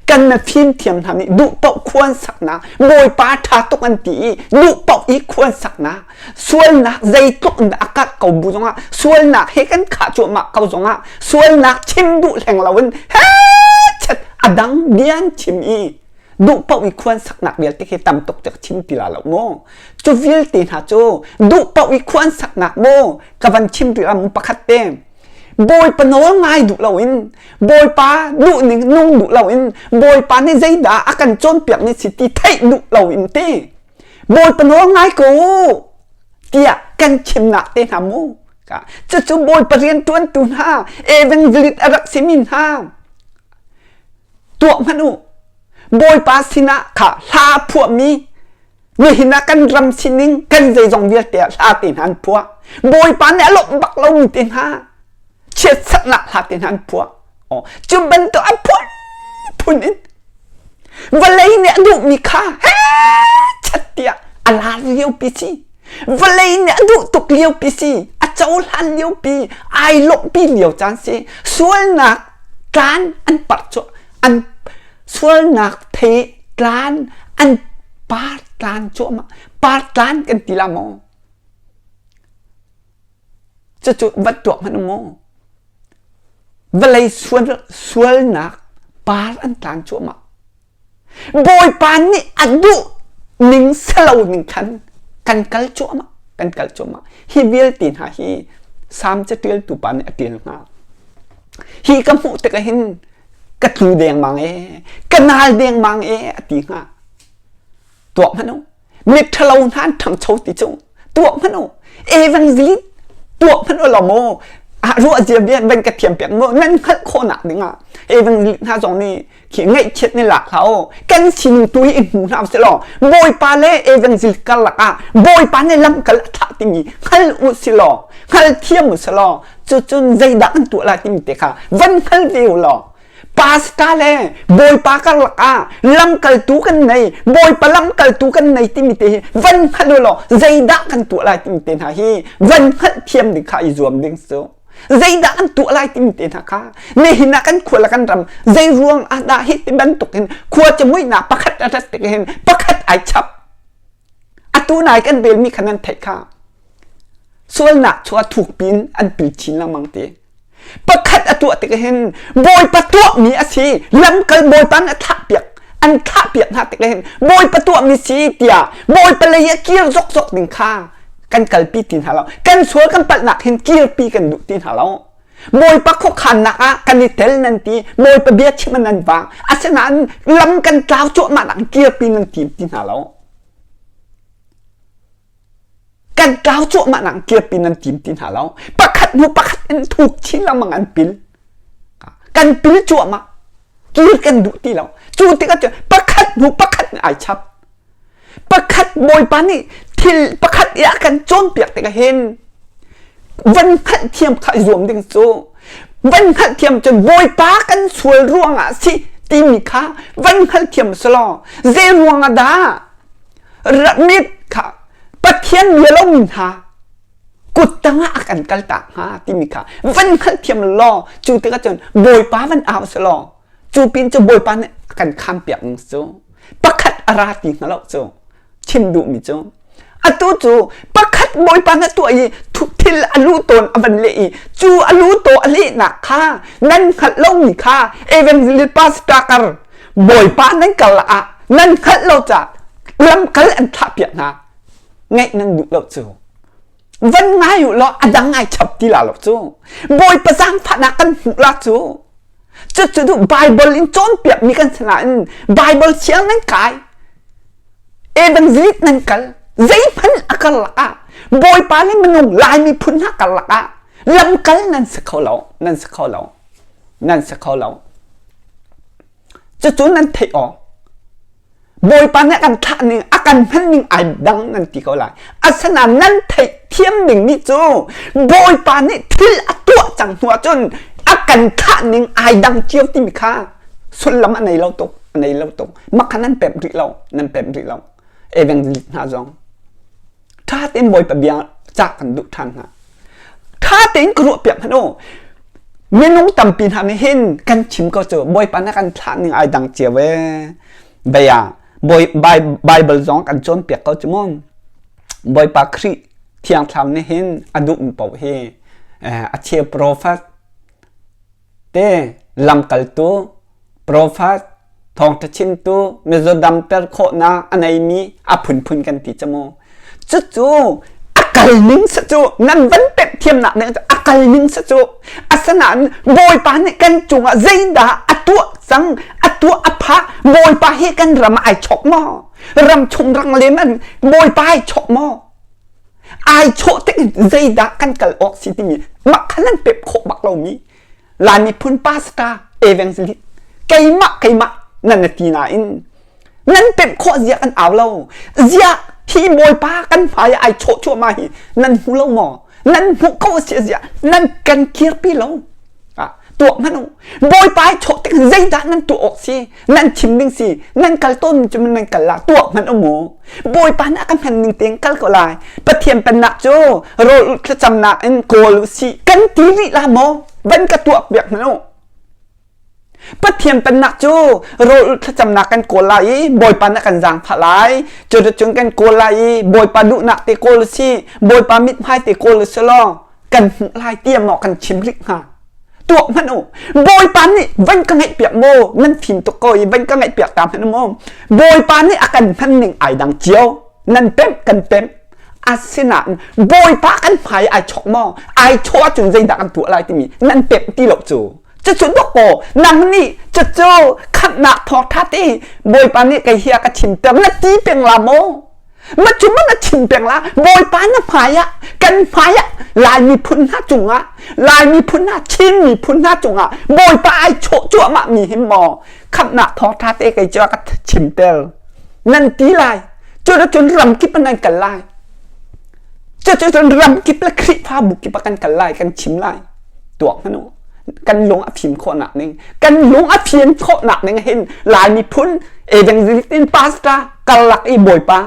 kan na fimthiam hna nih duh paoh khuan saknak Bawipa ṭha tuk an ti i duh paoh i khuan saknak sualnak zeitluk in dah a karh ko bu zongah sualnak he kan khah cuahmah ko zongah sualnak chim duh hleng loin chet a dang bian chim i duh paoh i khuan saknak vialte khi tam tuk cu chim ti la lo mu cu vialte hna cu duh paoh i khuan saknak mu ka van chim rih ram pakhat te Bawipa nawl ngai duh loin Bawipa duh ning nung duh loin Bawipa nih zeidah a kan cawnpiak ni si ti theih duh loin ti Bawipa nawl ngai ko tiah kan chimnak te hna mu. Cucu Bawipa rianṭuantu hna evangelist a rak simi hna tuah hmanh u. Bawipa sinah kha hla phuahmi nihin ah kan ram sining kan zeizong vialte ah hla te hna an phuah. Bawipa nih a lawmh bak lomi te hna chiatsaknak hla te hna an phuah. Oh, cu bantuk a phun phun in Vawlei nih a duhmi kha chat tiah a lar liopi si. Vawlei nih a duh tuk liopi si. A cohlan liopi, ai lawmhpi lio caan si. Sualnak tlan an parh cu an sualnak thei tlan an par tlan cuahmah. Par tlan kan ti la maw? Cucu va tuak hmanh maw? Vawlei sualnak par an tlan cuahmah. Bawipa nih a duh ning selo ning khan kan kal cuahmah, kan kal cuahmah. Hi vialte hna hi Salm caṭialtu pa nih a ṭial hnga. Hi ka hmuh tikah hin ka tlu dengmang ee, ka nal dengmang ee a ti hnga. Tuak hmanh u. Miṭhalo hna an ṭhangcho ti cu tuah hmanh u. Evangelist tuah hmanh u law maw ah ruah zia bia van ka thiam piak maw nan hngalh khawhnak dingah evangelist hna zong nih khi ngaihchiat ni lak hlah u kan sining tu hi i hmu hna usih law Bawipa le evangelist karlak ah Bawipa nih lamkal a thlah timi hngal u si law hngal thiam u si law cucun zeidah an tuah lai timi te kha van hngal ve u law Pastor le Bawipa karlak ah lamkaltu kan nei, Bawipa lamkaltu kan nei timi te hi van hngalh u law zeidah kan tuah lai timi te hna hi van hngalh thiam ding kha i zuam ding cu. Zeidah kan tuah lai timi te hna kha nihin ah kan khua le kan ram zei ruang ah dah hi ti bantuk hin khua camuihnak pakhat a rat tik hin pakhat ai chap. Atu nai kan relmi kha nan theih kha. Sualnak chu a thuk pin an pil chin lengmang ti. Pakhat a tuah tik hin Bawipa tuahmi a si lamkal Bawipa nih a thlahpiak an thlahpiak hna tik hin Bawipa tuahmi si tiah Bawipa lei ah kir zokzok ding kha kan kalpi ti hna lo kan sual kan palhnak hin kirpi kan duh ti hna lo Bawipa khuakhannak ah kan i tel nan ti Bawipa bia chim nan vang asinain lam kan tlau cuahmah nak kirpi nan tim ti hna lo Kan tlau cuahmah nak kirpi nan tim ti hna lo. Pakhat hnu pakhat in thuk chin lengmang an pil. Kan pil cuahmah. Kir kan duh ti lo. Cu tikah cun pakhat hnu pakhat nih ai chap. Pakhat Bawipa nih thil pakhat i a kan cawnpiak tikah hin van hngalhthiam kha i zuam ding cu van hngalhthiam cun Bawipa kan sual ruangah si timi kha van hngalthiam selaw zei ruangah dah Mit kha Pathian bia lomi hna kut tangah a kan kaltak hnga timi kha van hngalhthiam law cu tikah cun Bawipa van au si law cu pin cu Bawipa nih a kan khampiak ning cu pakhat a ra ti hnga lo cu chim duhmi cu atu cu pakhat Bawipa na tuah i thil a lu tawn a van leh i cu a lu taw a lehnak kha nan hngalh lomi kha evangelist pastor kar Bawipa nan kal ah nan hngalh lo caah lamkal an thlahpiak hna ngaih nan duh lo cu van ngai u law a dang ai chap ti la lo cu Bawipa zaangfahnak kan hmuh la cu cucu duh Bible in cawnpiak mi kan si nain Bible siang nan kai evangelist nan kal zeihmanh a karlak ah Bawipa le minung Lai miphun hna karlak ah lamkal nan si kho lo nan si kho lo. Nan si kho lo. Cucu nan theih awk. Bawipa nih a kan thlah ning, a kan hman ning ai dang nan ti ko lai. Asinain nan theih thiam ding mi cu Bawipa nih thil a tuah cang hnu ahcun a kan thlah ning ai dang cio timi kha sullam a nei lo tuk, a nei lo tuk. Mah kha nan pemh rih lo, nan pemh rih lo. Evangelist hna zong ṭha tein Bawipa bia cah kan duh ṭhan hna. Ṭha tein ka ruahpiak hmanh u. Minung tampi hna nih hin kan chim ko cu Bawipa na kan thlah ning ai dang cio ee. Bia Bawi Bible zong kan cawnpiak ko cu mu. Bawipa Khrih Thiang Thlarau nih hin a duhmi paoh hi a cheu profet te lamkaltu, profet, thawngṭha chimtu, mizaw damter khawhnak a neimi a phunphun kan ti cu mu. Cucu a kal ning si cu nan van pemh thiamnak ning cu a kal ning si cu asinain Bawipa nih kan cungah zeidah a tuah cang a tuah a phah Bawipa hi kan ram ah ai chawk maw ram chung rang lem an Bawipa ai chawk maw Ai chawh tik in zeidah kan kal awk si timi mah kha nan pep khawh bak lomi Lai miphun pastor evangelist keimah keimah nan na ti nain nan pemh khawh zia kan au lo zia hi bawipa kan hmai ai chawh cuahmah hi nan hmu lo maw nan hmuh ko si zia nan kan kirpi lo tuah hmanh u bawipa ai chawh tik zeidah nan tuah awk si nan chim ding si nan kal tawn cu nan kal la tuah hmanh u mu bawipa nih a kan hman ning tein kal ko lai pathian pennak cu rawl thlacamnak in kawl u si kan ti rih la maw van ka tuah piak hmanh u Pathian pennak cu rawl thlacamnak kan kawl lai i Bawipa nih kan zaangfah lai cuticun kan kawl lai i Bawipa duhnak te kawl si Bawipa mithmai te kawl si law kan hmuh lai tiah maw kan chim rih hnga tuah hmanh u bawipa nih van ka ngaih piak maw nan fim tuk ko i van ka ngaih piak ta hmanh maw bawipa nih a kan hman ning ai dang cio nan pemh kan pemh asinain bawipa kan hmai ai chok maw ai chawh ahcun zeidah kan tuah lai timi nan pemh ti lo cu cucu dok kaw nang nih cucu khamhnak thawngtha te bawipa nih kei hi a ka chimter na ti peng la maw Ma cu na chim peng la Bawipa na hmai ah kan hmai ah Lai miphun hna cungah Lai miphun hna Chin miphun hna cungah Bawipa ai chawh cuahmah mi hi maw khamhnak thawngtha te kei cu a ka chimter nan ti lai cu cun ram kip ah nan kal lai cu cun ram kip le Khrihfabu kip ah kan kal lai kan chim lai tuak hmanh u kan lung a fim khawhnak ning kan lung a fim khawhnak ning hin Lai miphun evangelist in pastor karlak i bawipa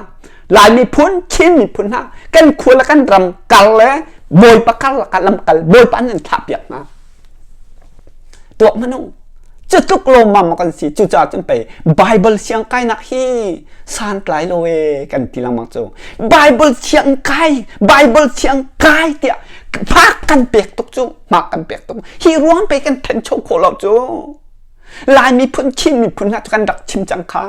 Lai miphun Chin miphun hna kan khua le kan ram kar le bawipa karlak ah lamkal bawipa nan thlah piak hna tuak hmanh u cu tluk lawmmam kan si cucaah cun pei Bible siang kainak hi santlai lo e kan ti lengmang cu Bible siang kai Bible siang kai tiah hmak kan pek tuk cu hmak kan pek tuk hi ruang pe kan thencho khawh lo cu Lai miphun Chin miphun hna cu kan rak chim cang kha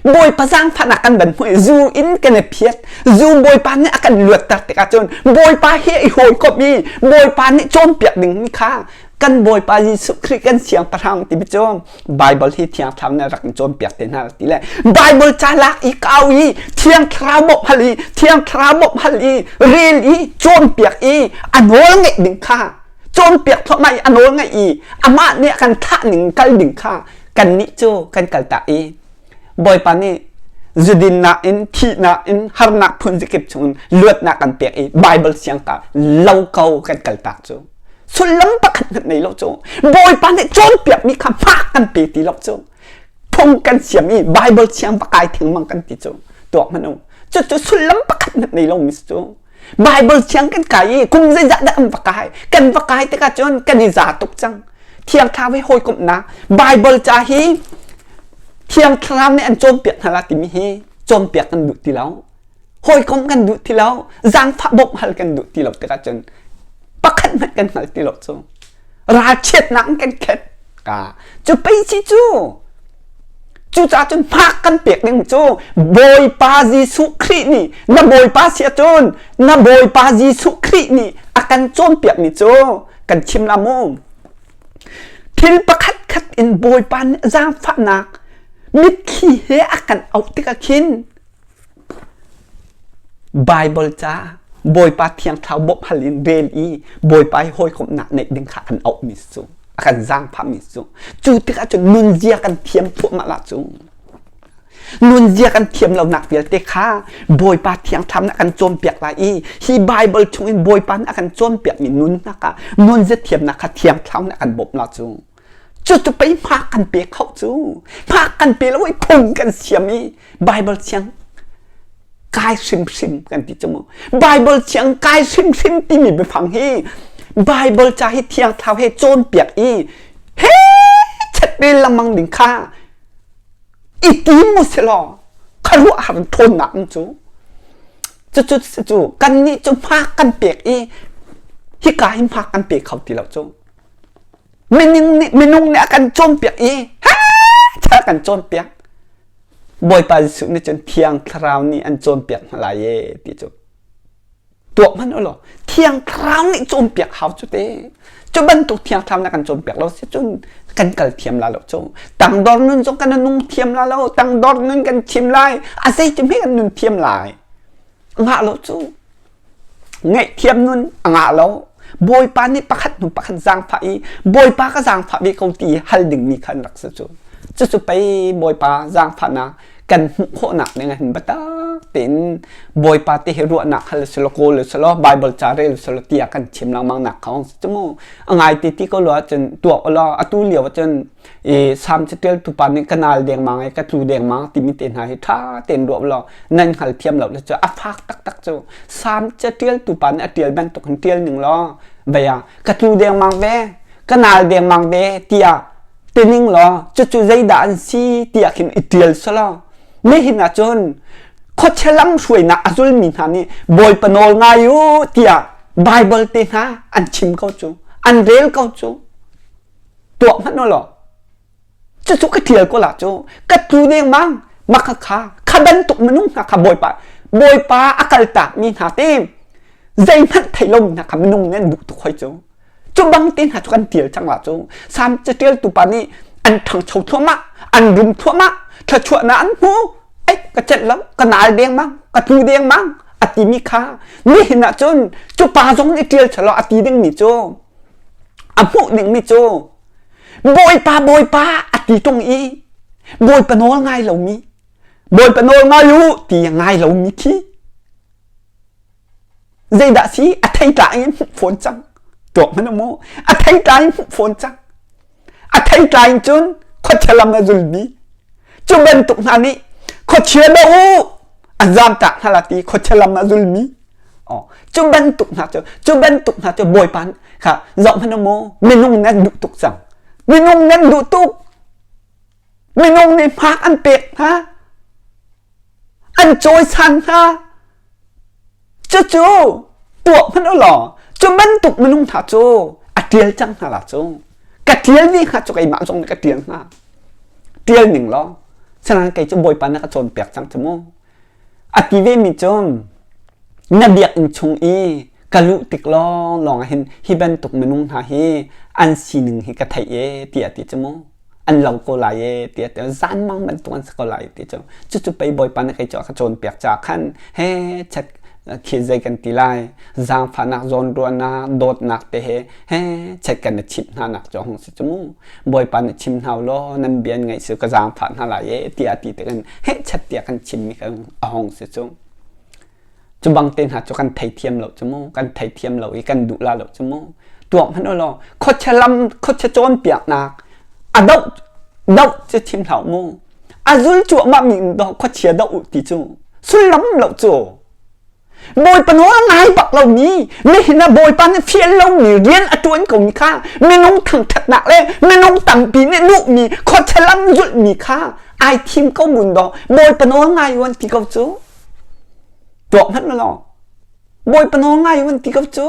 Bawipa zaangfahnak kan van hmuh i zu in kan i phiat zu Bawipa nih a kan luatter tikah cun Bawipa he i hawikomh i Bawipa nih cawnpiak dingmi kha kan Bawipa Jesuh Khrih kan siangpahrang timi cu Bible hi Thiang Thlarau nih rak in cawnpiak te hna ti le Bible ca lak i kau i Thiang Thlarau bawmh hal i Thiang Thlarau bawmh hal i rel i cawnpiak i a nawl ngeih ding kha cawnpiak thluahmah i a nawl ngeih i amah nih a kan thlah ning kal ding kha kannih cu kan kaltak i Bawipa nih zudinnak in thihnak in harnak phun zakip chungin luatnak kan pek i Bible siang ka lo ko kan kaltak cu sullam pakhat hmanh nei lo cu Bawipa nih cawnpiakmi kha hmak kan pe ti lo cu phung kan siam i Bible siang va kai thengmang kan ti cu tuak hmanh u cucu sullam pakhat hmanh nei lomi cu Bible thiang kan kai i kum zeizah dah kan va kai kan va kai tikah cun kan i za tuk cang Thiang Thlarau he hawikomhnak Bible ca hi Thiang Thlarau nih an cawnpiak hna la timi hi cawnpiak kan duh ti lo hawikom kan duh ti lo zaangfah bawmh hal kan duh ti lo tikah cun pakhat hmanh kan hngal ti lo cu ralchiatnak in kan khet ka cu pei si cu cucaah cun hmak kan pek ding cu Bawipa Jesuh Khrih nih na Bawipa si ahcun na Bawipa Jesuh Khrih nih a kan cawnpiakmi cu kan chim la mu thil pakhat khat in Bawipa nih zaangfahnak mitthli he a kan auh tikah khin Bible ca Bawipa Thiang Thlarau bawmh hal in rel i Bawipa he hawikomhnak neih ding kha an auhmi cu. A kan zaangfahmi cu. Cu tikah cun nunzia kan thiam thluahmah la cu. Nunzia kan thiam lonak vialte kha Bawipa Thiang Thlarau nih a kan cawnpiak lai i hi Baibal chungin Bawipa nih a kan cawnpiakmi nunnak ah nunzia thiamnak kha Thiang Thlarau nih a kan bawmh la cu. Cucu pei hma kan pe kho cu. Hma kan pe lo i phung kan siam i Baibal thiang kai hrimhrim kan ti cu mu. Baibal thiang kai hrimhrim timi biafang hi Baibal ca hi Thiang Thlarau he cawnpiak i he chet ve lengmang ding kha i tim mu silaw khuaruahhar ṭhawnnak in cu cucu cu kannih cu hma kan pek i hika hi hma kan pe kho ti lo cu minung nih minung nih a kan cawnpiak i ha kan cawnpiak Bawipa Jesuh nih cun Thiang Thlarau nih an cawnpiak hna lai e ti cu tuah hmanh u law Thiang Thlarau nih cawnpiak hau cu te. Cu bantuk Thiang Thlarau nih kan cawnpiak lo si cun kan kal thiam la lo cu. Tangdor nun zong kan nung thiam la lo. Tangdor nun kan chim lai. A zei cu hme kan nun thiam lai. Ngah lo cu. Ngaihthiam nun a ngah lo. Bawipa nih pakhat hnu pakhat zaangfah i Bawipa ka zaangfah ve ko ti hal dingmi kha an rak si cu. Cucu pei Bawipa zaangfahnak kan hmuh khawhnak ding ah hin biatak tein Bawipa te hi ruahnak hal selaw kawl selaw Bible ca rel selaw tiah kan chim lengmang nak kha hong si cu mu. A ngai ti ti ko lo ahcun tuak ulaw atu lio ahcun i Salm caṭialtu pa nih ka nal dengmang i ka tlu dengmang timi te hna hi ṭha tein ruah ulaw nan hngal thiam lo le cu a fak taktak cu Salm caṭialtu pa nih a ṭial bantuk hin ṭial ning law vei ah ka tlu dengmang ve ka nal dengmang ve tiah tining law cucu zeidah an si tiah khin i ṭial selaw nihin ah cun khuachia lam hruainak a zulmi hna nih Bawipa nawl ngai u tiah Baibal te hna an chim ko cu an rel ko cu tuah hmanh u law cucu ka ṭial ko la cu ka tlu dengmang maka kha kha bantuk minung hna kha bawipa bawipa a kaltakmi hna te zeihmanh thei lomi hna kha minung nih an duh tuk hoi cu cu bang te hna cu kan ṭial cang la cu sam caṭialtu pa nih an ṭhangcho thluahmah an rum thluahmah thluachuahnak an hmu ai ka celh lo ka nal dengmang ka tlu dengmang a timi kha nihin ah cun cu pa zong nih ṭial chalo a ti dingmi cu A hmuh dingmi cu Bawipa Bawipa a ti ṭung i Bawipa nawl ngai lomi Bawipa nawl ngai u ti a ngai lomi khi zeidah si a thei tla in hmuh fawn cang tuak hmanh mu a thei tla in hmuh fawn cang a thei tla in cun khuachia lam a zulmi cu bantuk hna nih khuachia do u an zamtak hna la ti khuachia lam a zulmi Cu bantuk hna cu cu bantuk hna cu Bawipa kha zoh hmanh mu minung nan duh tuk cang. Minung nan duh tuk. Minung nih hmak an pek hna. An cawisan hna. Cucu tuah hmanh u law cu bantuk minung hna cu a ṭial cang hna la cu. Ka ṭial mi hna cu keimah zong nih ka ṭial hna. Ṭial ning law. Sinain kei cu Bawipa nih a ka cawnpiak cang cu mu. A ti vemi cu na biakinn chung i ka luh tik lawnglawng ah hin hi bantuk minung hna hi an sining hi ka theih e tiah ti cu mu an lo ko lai e tiah ti zanmang bantuk an si ko lai ti cu cucu pei Bawipa nih kei cu a ka cawnpiak caah khan he chet khi zei kan ti lai zaangfahnak zawnruahnak dawtnak te he he chet kan i chimh hna nak cu hung si cu mu Bawipa nih chim hna law nan bia ngaih su ka zaangfah hna lai e tiah ti tikin hehchat tiah kan chimmi kan a hong si cu. Cu bang te hna cu kan theithiam lo cu mu kan theithiam lo i kan duh la lo cu mu tuak hmanh u law khuachia lam khuachia cawnpiaknak a doh doh cu chim hlah mu a zul cuahmah mi khuachia doh u ti cu sullam lo cu Bawipa nawl ngai bak lomi nihin ah Bawipa nih fial lomi rian a ṭuan komi kha minung thangṭhatnak le minung tampi nih duhmi khuachia lam zulhmi kha ai thim ko mun daw Bawipa nawl ngai u an ti ko cu tuak hmanh law Bawipa nawl ngai u an ti ko cu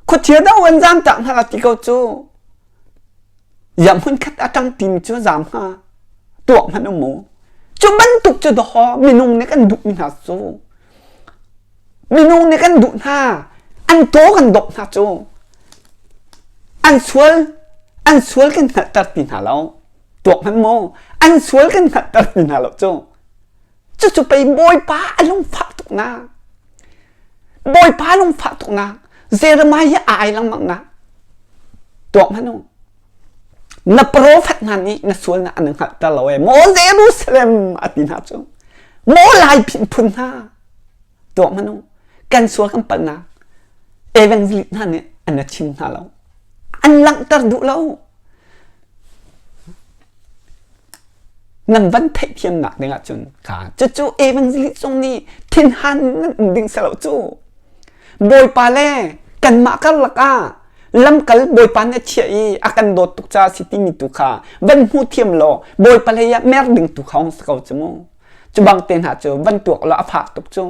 khuachia do an zaam tak hna la ti ko cu Iang hmunkhat a ṭang timi cu zaam hnga tuak hmanh um mu. Cu bantuk cu dawhaw minung nih kan duhmi hna cu minung nih kan duh hna an taw kan dawp hna cu an sual an sual kan hngalhter ti hna lo tuak hmanh mu an sual kan hngalhter ti hna lo cu cucu pei Bawipa a lungfah tuk na Bawipa lungfah tuk na Jeremiah a ai lengmang na tuak hmanh u. Na profet hna nih na sualnak an hngalhter lo ee. Maw Jerusalem a ti hna cu. Maw Lai phun hna tuah hmanh u. Kan sual kan palhnak evangelist hna nih an na chim hna lo. An langhter duh lo. Nan van theihthiamnak ding ahcun kha cucu evangelist zong nih thinhan nan um ding si lo cu. Bawipa le kanmah karlak ah lamkal Bawipa nih a chiah i a kan dawt tuk caah si timi tu kha van hmu thiam law Bawipa hlei ah mer ding tu kha hong si ko cu mu. Cu bang te hna cu van tuak law a fak tuk cu.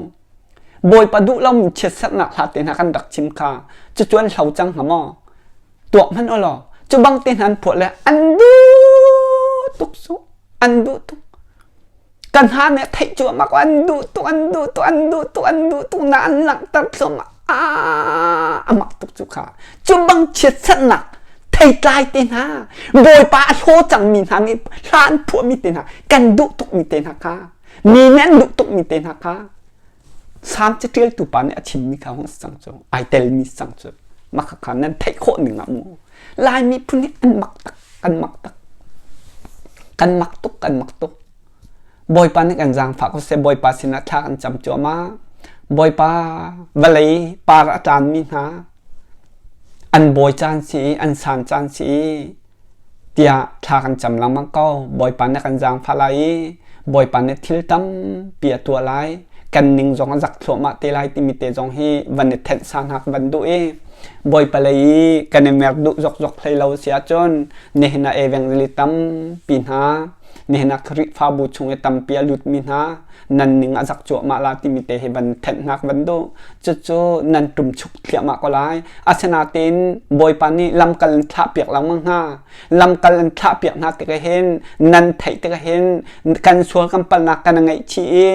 Bawipa duh lomi chiatserhnak hla te hna kan rak chim kha cucu an hlo cang hnga maw? Tuak hmanh u law cu bang te hna an phuah le an duh tuk cu an duh tuk. Kan hna nih theih cuahmah ko an duh tuk an duh tuk an duh tuk an duh tuk na an langhter thluahmah a mak tuk cu kha. Cu bang chiatserhnak theitlai te hna Bawipa a hlaw cangmi hna nih hla an phuahmi te hna kan duh tukmi te hna kha mi nih an duh tukmi te hna kha Salm caṭialtu pa nih a chimmi kha hung si cang cu ai telmi si cang cu mah khakha nan theih khawh ning ah mu Laimi phun hi an mak tak kan mak tak kan mak tuk kan mak tuk Bawipa nih kan zaangfah ko seh Bawipa sinah thla kan cam cuahmah Bawipa vawlei par a tlanmi hna an bawi caan si i an san caan si i tiah thla kan cam lengmang ko. Bawipa nih kan zaangfah lai i Bawipa nih thil tampi a tuah lai. Kan ning zong a zak thluahmah te lai timi te zong hi van i thenh sa hna ka van duh i Bawipa lei i kan i mer duh zokzok hlei lo si ahcun nihin ah evangelist tampi hna nihin ah Khrihfabu chung i tampi a lutmi hna nan ning a zak cuahmah la timi te hi van thenh hna ka van duh. Cucu nan ṭumchuk thliahmah ko lai. Asinain Bawipa nih lamkal in thlahpiak lengmang hna. Lamkal in thlahpiak hna tikah hin nan theih tikah hin kan sual kan palhnak kan ngaihchih i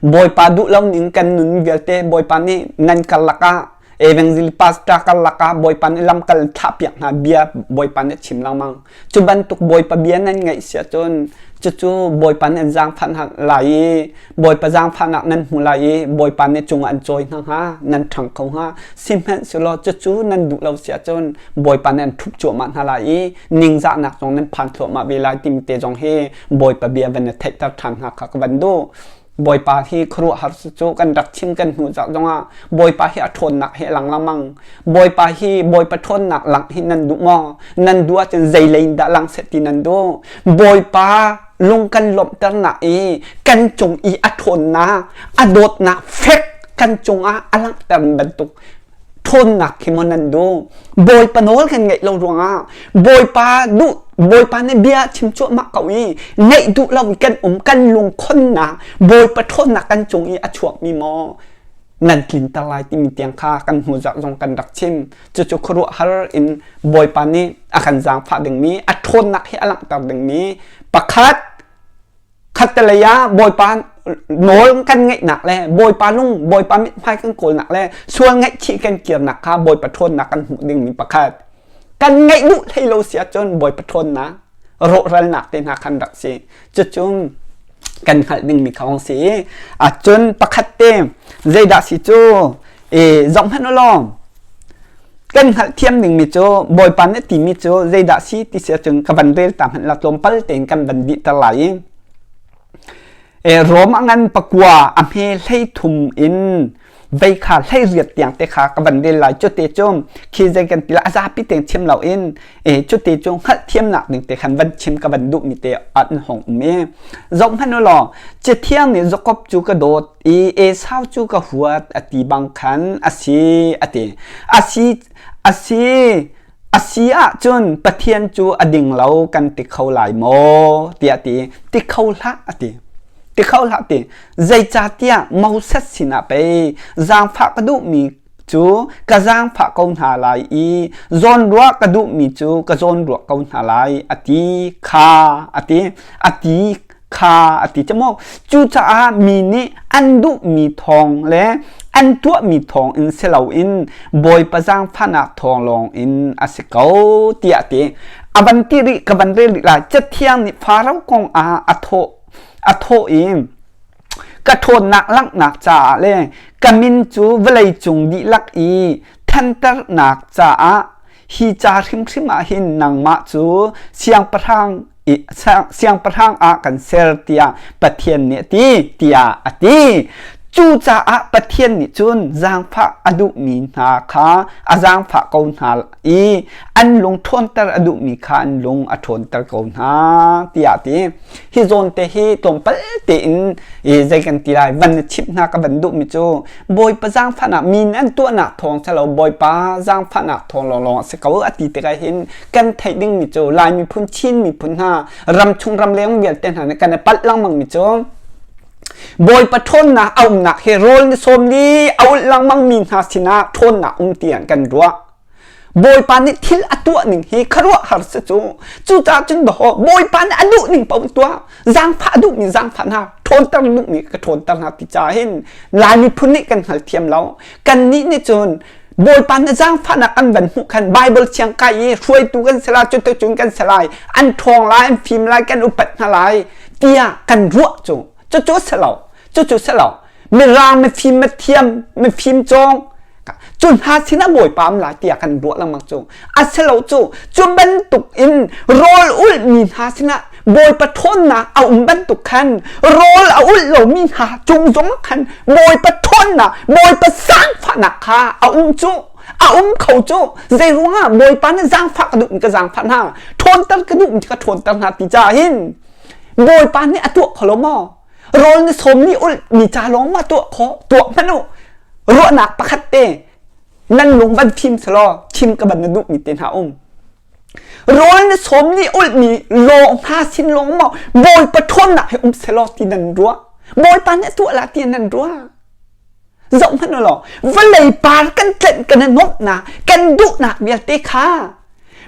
Bawipa duh lo ning kan nun vialte Bawipa nih nan karlak ah Evangelist pastor karlak ah Bawipa nih lamkal in thlahpiak hna bia Bawipa nih a chim lengmang. Cu bantuk Bawipa bia nan ngaih si ahcun cucu Bawipa nih an zaangfah hna lai i Bawipa zaangfahnak nan hmu lai i Bawipa nih cungah an cawi hna hnga, nan ṭhang kho hnga. Sihmanhsehlaw cucu nan duh lo si ahcun Bawipa nih an ṭhup cuahmah hna lai i ningzahnak zong nan phan thluahmah ve lai timi te zong hi Bawipa bia van i theihter ṭhan hna kha ka van duh. Bawipa hi khuaruahhar cu kan rak chim kan hnu cak zongah Bawipa hi a ṭhawnnak hi a lang lengmang. Bawipa hi Bawipa ṭhawnnak langh hi nan duh maw? Nan duh ahcun zei lei in dah lang seh ti nan duh? Bawipa lung kan lawmhternak i kan cung i a ṭhawnnak, a dawtnak fek kan cungah a langhter bantuk ṭhawnnak khi maw nan duh? Bawipa nawl kan ngaih lo ruangah Bawipa duh Bawipa nih bia chim cuahmah ko i ngaih duh lo kan um kan lungkhonnak Bawipa ṭhawnnak kan cung i a chuakmi maw nan tlinter lai timi tiang kha kan hnu zarh zong kan rak chim. Cucu khuaruahhar in Bawipa nih a kan zaangfah dingmi a ṭhawnnak hi a langhter dingmi pakhat Khattelei ah Bawipa nawl kan ngaihnak le Bawipa lung Bawipa mithmai kan kawlnak le sual ngaihchih kan kirnak kha Bawipa ṭhawnnak kan hmuh dingmi pakhat. Kan ngaih duh hlei lo si ahcun Bawipa ṭhawnnak rawhralnak te hna khan rak si. Cucu kan hngalh dingmi kha hong si i ahcun pakhat te zeidah si cu e zoh hmanh u law kan hngalhthiam dingmi cu Bawipa nih timi cu zeidah si ti si ahcun ka van rel ta hmanh la tlawmpal tein kan van dihter lai i e Rom a ngan pakua a hme 13 in vei kha 18 tiang te kha ka van rel lai cu te cu khi zei kan ti la a zapi tein chim lo in e cu te cu hngalhthiamnak ding te khan van chim ka van duhmi te an hong um i zoh hmanh u law Cathiang nih Jakob cu ka dawt i Esau cu ka huat a ti bang khan a si a ti. A si a si a si ahcun Pathian cu a ding lo kan ti kho lai maw tiah ti ti kho hlah a ti. Ti kho hlah ti. Zeicahtiah Moses sinah pei zaangfah ka duhmi cu ka zaangfah ko hna lai i zawnruah ka duhmi cu ka zawnruah ko hna lai a ti kha a ti a ti kha a ti cu mu cucaah mi nih an duhmi thawng le an tuahmi thawng in si loin Bawipa zaangfahnak thawng lawng in a si ko tiah a ti a van ti rih ka van rel rih lai cathiang nih Faro kong ah a thawh a thawh i Ka ṭhawnnak langhnak caah le ka min cu vawleicung dihlak i thanternak caah. Hi ca hrimhrim ah hin nangmah cu siangpahrang siangpahrang ah kan ser tiah Pathian nih a ti tiah a ti. Cucaah Pathian nih cun zaangfah a duhmi hna kha a zaangfah ko hna i an lung ṭhawnter a duhmi kha an lung a ṭhawnter ko hna tiah a ti. Hi zawn te hi tlawmpal tein zei kan ti lai van na chimh hna ka van duhmi cu Bawipa zaangfahnak min an tuahnak thawng si lo Bawipa zaangfahnak thawng lawnglawng a si ko a ti tikah hin kan theih dingmi cu Lai miphun Chin miphun hna ramchung ramleng vialte hna nih kan i palh lengmang mi cu Bawipa ṭhawnnak a umnak hi rawl ni sawm li a ulh lengmang mi hna sinah ṭhawnnak um tiah kan ruah. Bawipa nih thil a tuah ning hi khuaruahhar si cu. Cucaah cun dawh Bawipa nih a duh ning paoh tuah. Zaangfah a duhmi zaangfah hna, ṭhawnter duhmi ka ṭhawnter hna ti caah hin Lai miphun nih kan hngalthiam lo. Kannih nih cun Bawipa na zaangfahnak kan van hmuh khan Bible thiang kai i hruaitu kan si lai, cuticun kan si lai, an ṭhawng lai, an fim lai, kan upat hna lai tiah kan ruah cu. Cucu a si lo. Cucu si lo. Mirang mifim mithiam mifim cawng cu hna sinah Bawipa um lai tiah kan ruah lengmang cu. A si lo cu cu bantuk in rawl ulhmi hna sinah Bawipa ṭhawnnak a um bantuk khan rawl a ulh lomi hna cung zong khan Bawipa ṭhawnnak Bawipa zaangfahnak kha a um cu a um kho cu zei ruangah Bawipa nih zaangfah ka duh in ka zaangfah hna ṭhawnter ka duh in ka ṭhawnter hna ti caah hin Bawipa nih a tuah kho lo maw rawl na sawm ni ulh mi ca lawng ma tuah khawh tuah hmanh u ruahnak pakhat te nan lung van fim selaw chim ka ban na duh mi te hna um rawl na sawm ni ulh mi lawng hna sin lawng maw bawipa ṭhawnnak he um selaw ti nan ruah bawipa nih tuah la ti nan ruah zoh hmanh u law vawlei par kan tlenh kan i nuamhnak kan duhnak vialte kha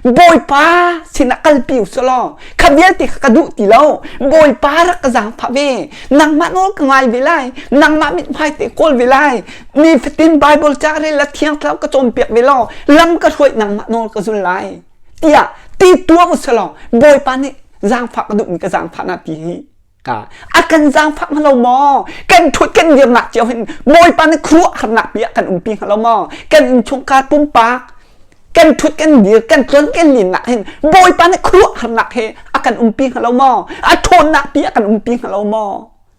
Bawipa sinah kalpi u selaw kha vialte kha ka duh ti lo Bawipa rak ka zaangfah ve nangmah nawl ka ngai ve lai nangmah mithmai te kawl ve lai nifatin Bible ca rel la thiang thlarau ka cawnpiak ve law lam ka hruai nangmah nawl ka zul lai tiah ti tuah u selaw Bawipa nih zaangfah ka duhmi ka zaangfah na ti hi Ka a kan zaangfah hnga lo maw? Kan ṭhut kan dirnak cio hin Bawipa nih khuaruahharnak pi ah kan umpi hnga lo maw? Kan innchungkhar pumpak kan ṭhut kan dir kan tlon kan linnak hin Bawipa nih khuaruahharnak he a kan umpi hnga lo maw? A ṭhawnnak pi a kan umpi hnga lo maw?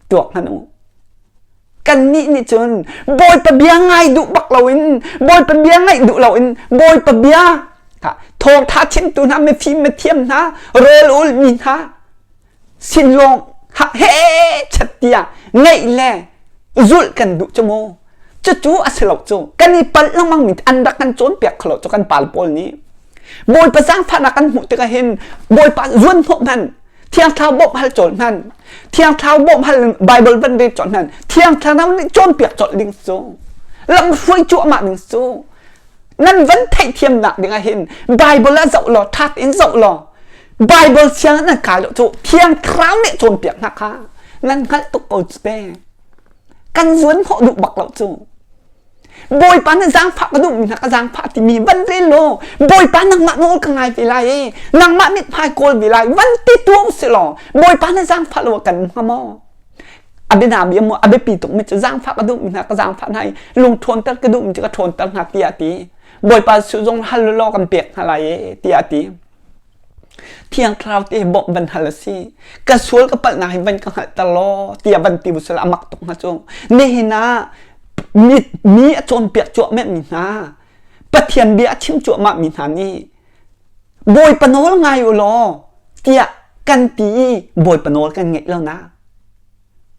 Tuak hmanh u. Kannih nih cun Bawipa bia ngai duh bak loin Bawipa bia ngaih duh loin Bawipa bia thawngṭha chimtu hna mifim mithiam hna rawl ulmi hna sin lawng he chat tiah ngeih le zulh kan duh cu mu cucu a si lo cu kan i palh lengmang mi an rak kan cawnpiak kholo cu kan pal pawl nih Bawipa zaangfahnak kan hmuh tikah hin Bawipa zuan hnawh hman Thiang Thlarau bawmh hal cawl hman Thiang Thlarau bawmh hal Bible van rel cawl hman Thiang Thlarau nih cawnpiak colh ding cu lam hruai cuahmah ding cu nan van theihthiamnak ding ah hin Bible ah zoh law ṭha tein zoh law Bible siang nan kai lo cu Thiang Thlarau nih cawnpiak hna kha nan hngalh tuk ko cu te kan zuan hnawh duh bak lo cu Bawipa na zaangfah ka duhmi hna ka zaangfah timi van rel law Bawipa nangmah nawl ka ngai ve lai i nangmah mithmai kawl ve lai van ti tuah usih law Bawipa na zaangfah lo ah kan um hnga maw A biana bia mu a biapi tukmi cu zaangfah ka duhmi hna ka zaangfah hna i lungṭhawnter ka duhmi cu ka ṭhawnter hna tiah a ti. Bawipa Jesuh zong hal u law kan pek hna lai e tiah a ti. Thiang Thlarau te hi bawmh van hal a si. Ka sual ka palhnak hi van ka hngalhter law tiah van ti usila a mak tuk hnga cu. Nihin ah mi, mi a cawnpiak cuahmah mi hna, Pathian bia a chim cuahmah mi hna nih Bawipa nawl ngai u law tiah kan ti i Bawipa nawl kan ngeih lo na.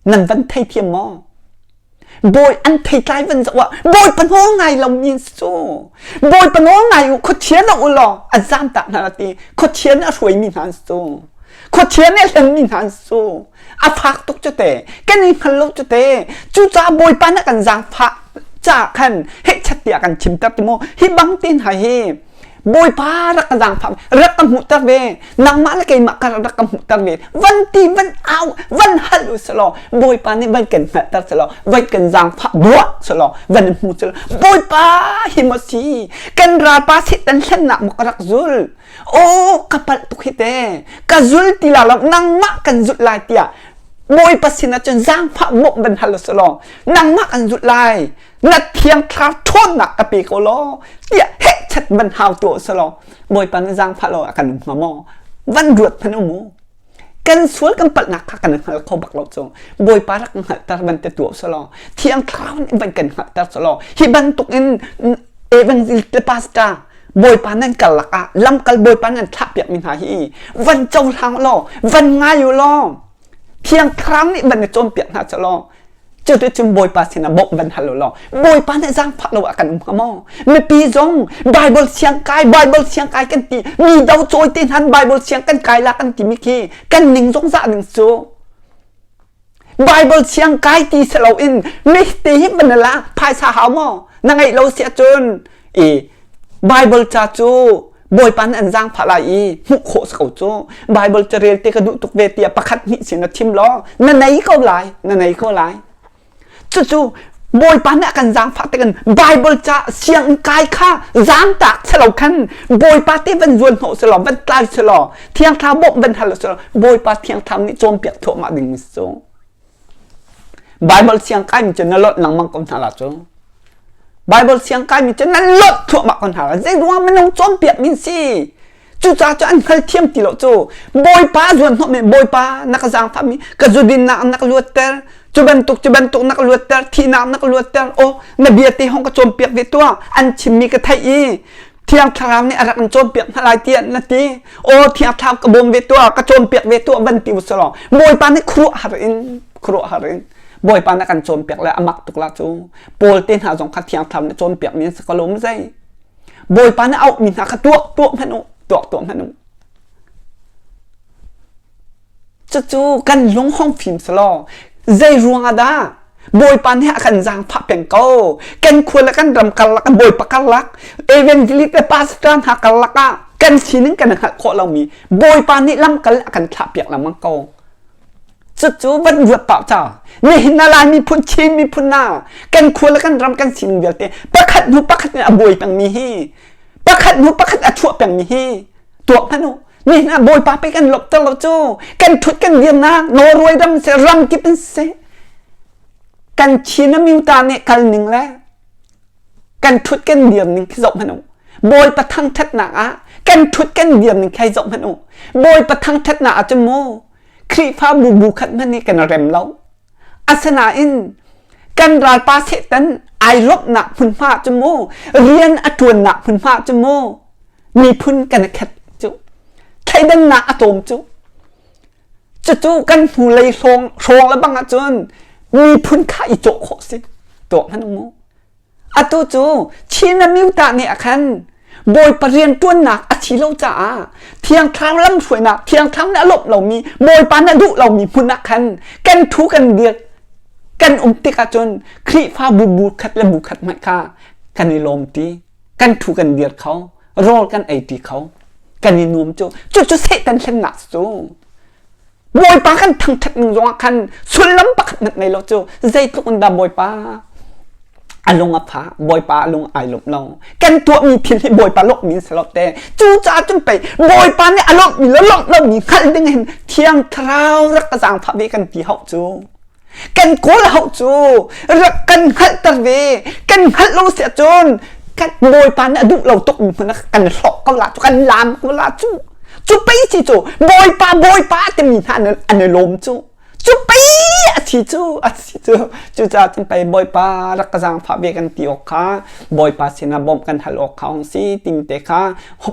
Nan van theithiam maw? Bawi an theitlai van zoh ah Bawipa nawl ngai lo mi cu Bawipa nawl ngai u khuachia doh u law a zamtak hna ti khuachia nih a hruai mi hna an cu khuachia nih a hlen mi hna an cu a fak tuk cu te kan i hngal lo cu te cucaah Bawipa nih kan zaangfah ca khan hehchat tiah kan chimter ti mu hi bang tin hai hi Bawipa rak ka zaangfah rak ka hmuhter ve nangmah le keimah ka rak ka hmuhter ve van ti van au van hal u selaw Bawipa nih van kan hngalhter selaw van kan zaangfah duah selaw van hmu selaw Bawipa hi maw si kan ralpa Satan hlennak maw ka rak zul aw ka palh tuk hi te ka zul ti la lo nangmah kan zulh lai tiah. Bawipa sinah cun zaangfah bawmh van hal u law nangmah kan zulh lai na thiang thlarau ṭhawnnak ka pe ko law tiah hehchat van hau tuah u law Bawipa nih zaangfah lo ah kan um hnga maw? Van ruat hmanh u mu. Kan sual kan palhnak kha kan hngal kho bak lo cu. Bawipa rak hngalhter van te tuah u law thiang thlarau nih van kan hngalhter law hi bantuk in evangelist le pastor Bawipa nan karlak ah lamkal Bawipa nan thlahpiak mi hna hi van cohlang law van ngai u law Thiang Thlarau nih van i cawnpiak hna cu law cuticun Bawipa sinah bawmh van hal u law Bawipa nih zaangfah lo ah kan um hnga maw? Mipi zong Bible siang kai Bible siang kai kan ti mi do cawi te hnan Bible siang kan kai la kan timi khi kan ning zong zah ning cu Bible siang kai ti si loin mi te hi van la phaisa hau maw na ngeih lo si ahcun i Bible ca cu Bawipa nih an zaangfah lai i hmuh khawh si ko cu Bible carel te ka duh tuk ve tiah pakhat hnih sin na thim law na nei ko lai na nei ko lai cucu Bawipa nih a kan zaangfah tikin Bible ca sianginn kai kha zaangtak si lo khan Bawipa te van zuan hnawh si law van tlai si law Thiang Thlarau bawmh van hal si law Bawipa Thiang Thlarau nih cawnpiak thluahmah ding mi si cu Bible siang kai mi cu na lonh lengmang ko hna la cu Bible siang kai mi cu nan lonh thluahmah ko hna la zei ruang minung cawnpiak min si Cucaah cu an hngalthiam ti lo cu Bawipa zuan hnawh men Bawipa na ka zaangfah mi ka zudinnak na ka luatter cu bantuk cu bantuk na ka luatter thihnak na ka luatter aw na bia te hong ka cawnpiak ve tuah an chimmi ka theih i Thiang Thlarau nih a rak in cawnpiak hna lai tiah na ti aw Thiang Thlarau ka bawm ve tuah ka cawnpiak ve tuah van ti usih law Bawipa nih khuaruahhar in khuaruahhar in Bawipa na kan cawnpiak le a mak tuk la cu Paul te hna zong kha Thiang Thlarau nih cawnpiak mi an si ko lo zei Bawipa nih auhmi hna kha tuah tuah hmanh u, tuah tuah hmanh u. Cucu kan lung hong fim selaw zei ruang ah dah Bawipa nih a kan zaangfah peng ko. Kan khua le kan ram karlak, Bawipa karlak, evangelist le pastor hna karlak ah kan sining kan hngalh khawh lomi Bawipa nih lamkal a kan thlahpiak lengmang ko. Cucu van ruat pah ca. Nihin na Lai miphun, Chin miphun na kan khua le kan ram kan sining vialte pakhat hnu pakhat in a buai pengmi hi pakhat hnu pakhat a chuah pengmi hi tuak hmanh u. Nihin ah Bawipa pe kan lawmhter lo cu kan thut kan dirnak Norway ram seh ram kip in seh kan Chin amyuta nih kal ning le kan thut kan dir ning khi zoh hmanh u. Bawipa thangthatnak ah kan thut kan dir ning khi zoh hmanh u. Bawipa thangthatnak ah cun mu Khrihfabu bu khat hmanh nih kan rem lo. Asinain kan ralpa Satan ai lawmhnak hmunhma cu mu rian a ṭuannak hmunhma cu mu miphun kan i khat cu thleidannak a tlawm cu cucu kan hnulei hrawng hrawng le bang ahcun miphun kha i cawh khawh si tuah hmanh mu Atu cu Chin Amyota nih ah khan Bawipa rianṭuannak a thi lo caah Thiang Thlarau lamhruainak Thiang Thlarau nih a lawmh lomi Bawipa nih a duh lomi hmun ah khan kan ṭhu kan dir kan um tik ahcun Khrihfabu bu khat le bu khat hmanh kha kan i lawm ṭi kan ṭhu kan dir kho rawl kan ei ṭi kho kan i nuam cu cucu Satan hlennak cu Bawipa kan thangṭhat ning zongah khan sullam pakhat hmanh ngei lo cu zeitluk in dah Bawipa a lung a phah Bawipa a lung ai lawmh lo kan tuahmi thil hi Bawipa lawmhmi si lo te cucaah cun pei Bawipa nih a lawmhmi le lawmh lomi hngalh ding hin Thiang Thlarau rak ka zaangfah ve kan ti hauh cu kan kawl hauh cu rak kan hngalhter ve kan hngalh lo si ahcun kan Bawipa nih a duh lo tuk mi hmun ah kan hlawk ko la cu kan laam ko la cu cu pei si cu Bawipa Bawipa timi hna an i lawm cu cu pei a thi cu a thi cu cucaah cun pei Bawipa rak ka zaangfah ve kan ti awk kha Bawipa sinah bawmh kan hal awk kha hong si ting te kha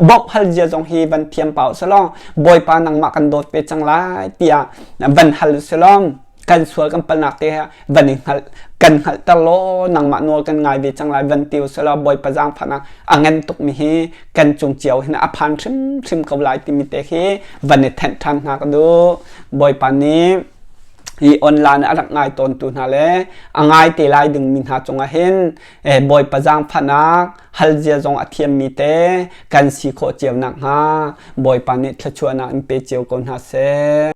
bawmh hal zia zong hi van thiam pau selaw Bawipa nangmah kan dawt ve cang lai tiah van hal selaw kan sual kan palnak te van i hngalh kan hngalhter law nangmah nawl kan ngai ve cang lai van ti usila Bawipa zaangfahnak a ngan tuk mi hi kan cung cio hin a phan hrimhrim ko lai timi te khi van i thenh ṭhan hna ka duh Bawipa nih hi online a rak ngai tawntu hna le a ngai te lai dingmi hna cungah hin Bawipa zaangfahnak hal zia zong a thiammi te kan si khawh cio nakhnga Bawipa nih thluachuahnak in pe cio ko hna seh.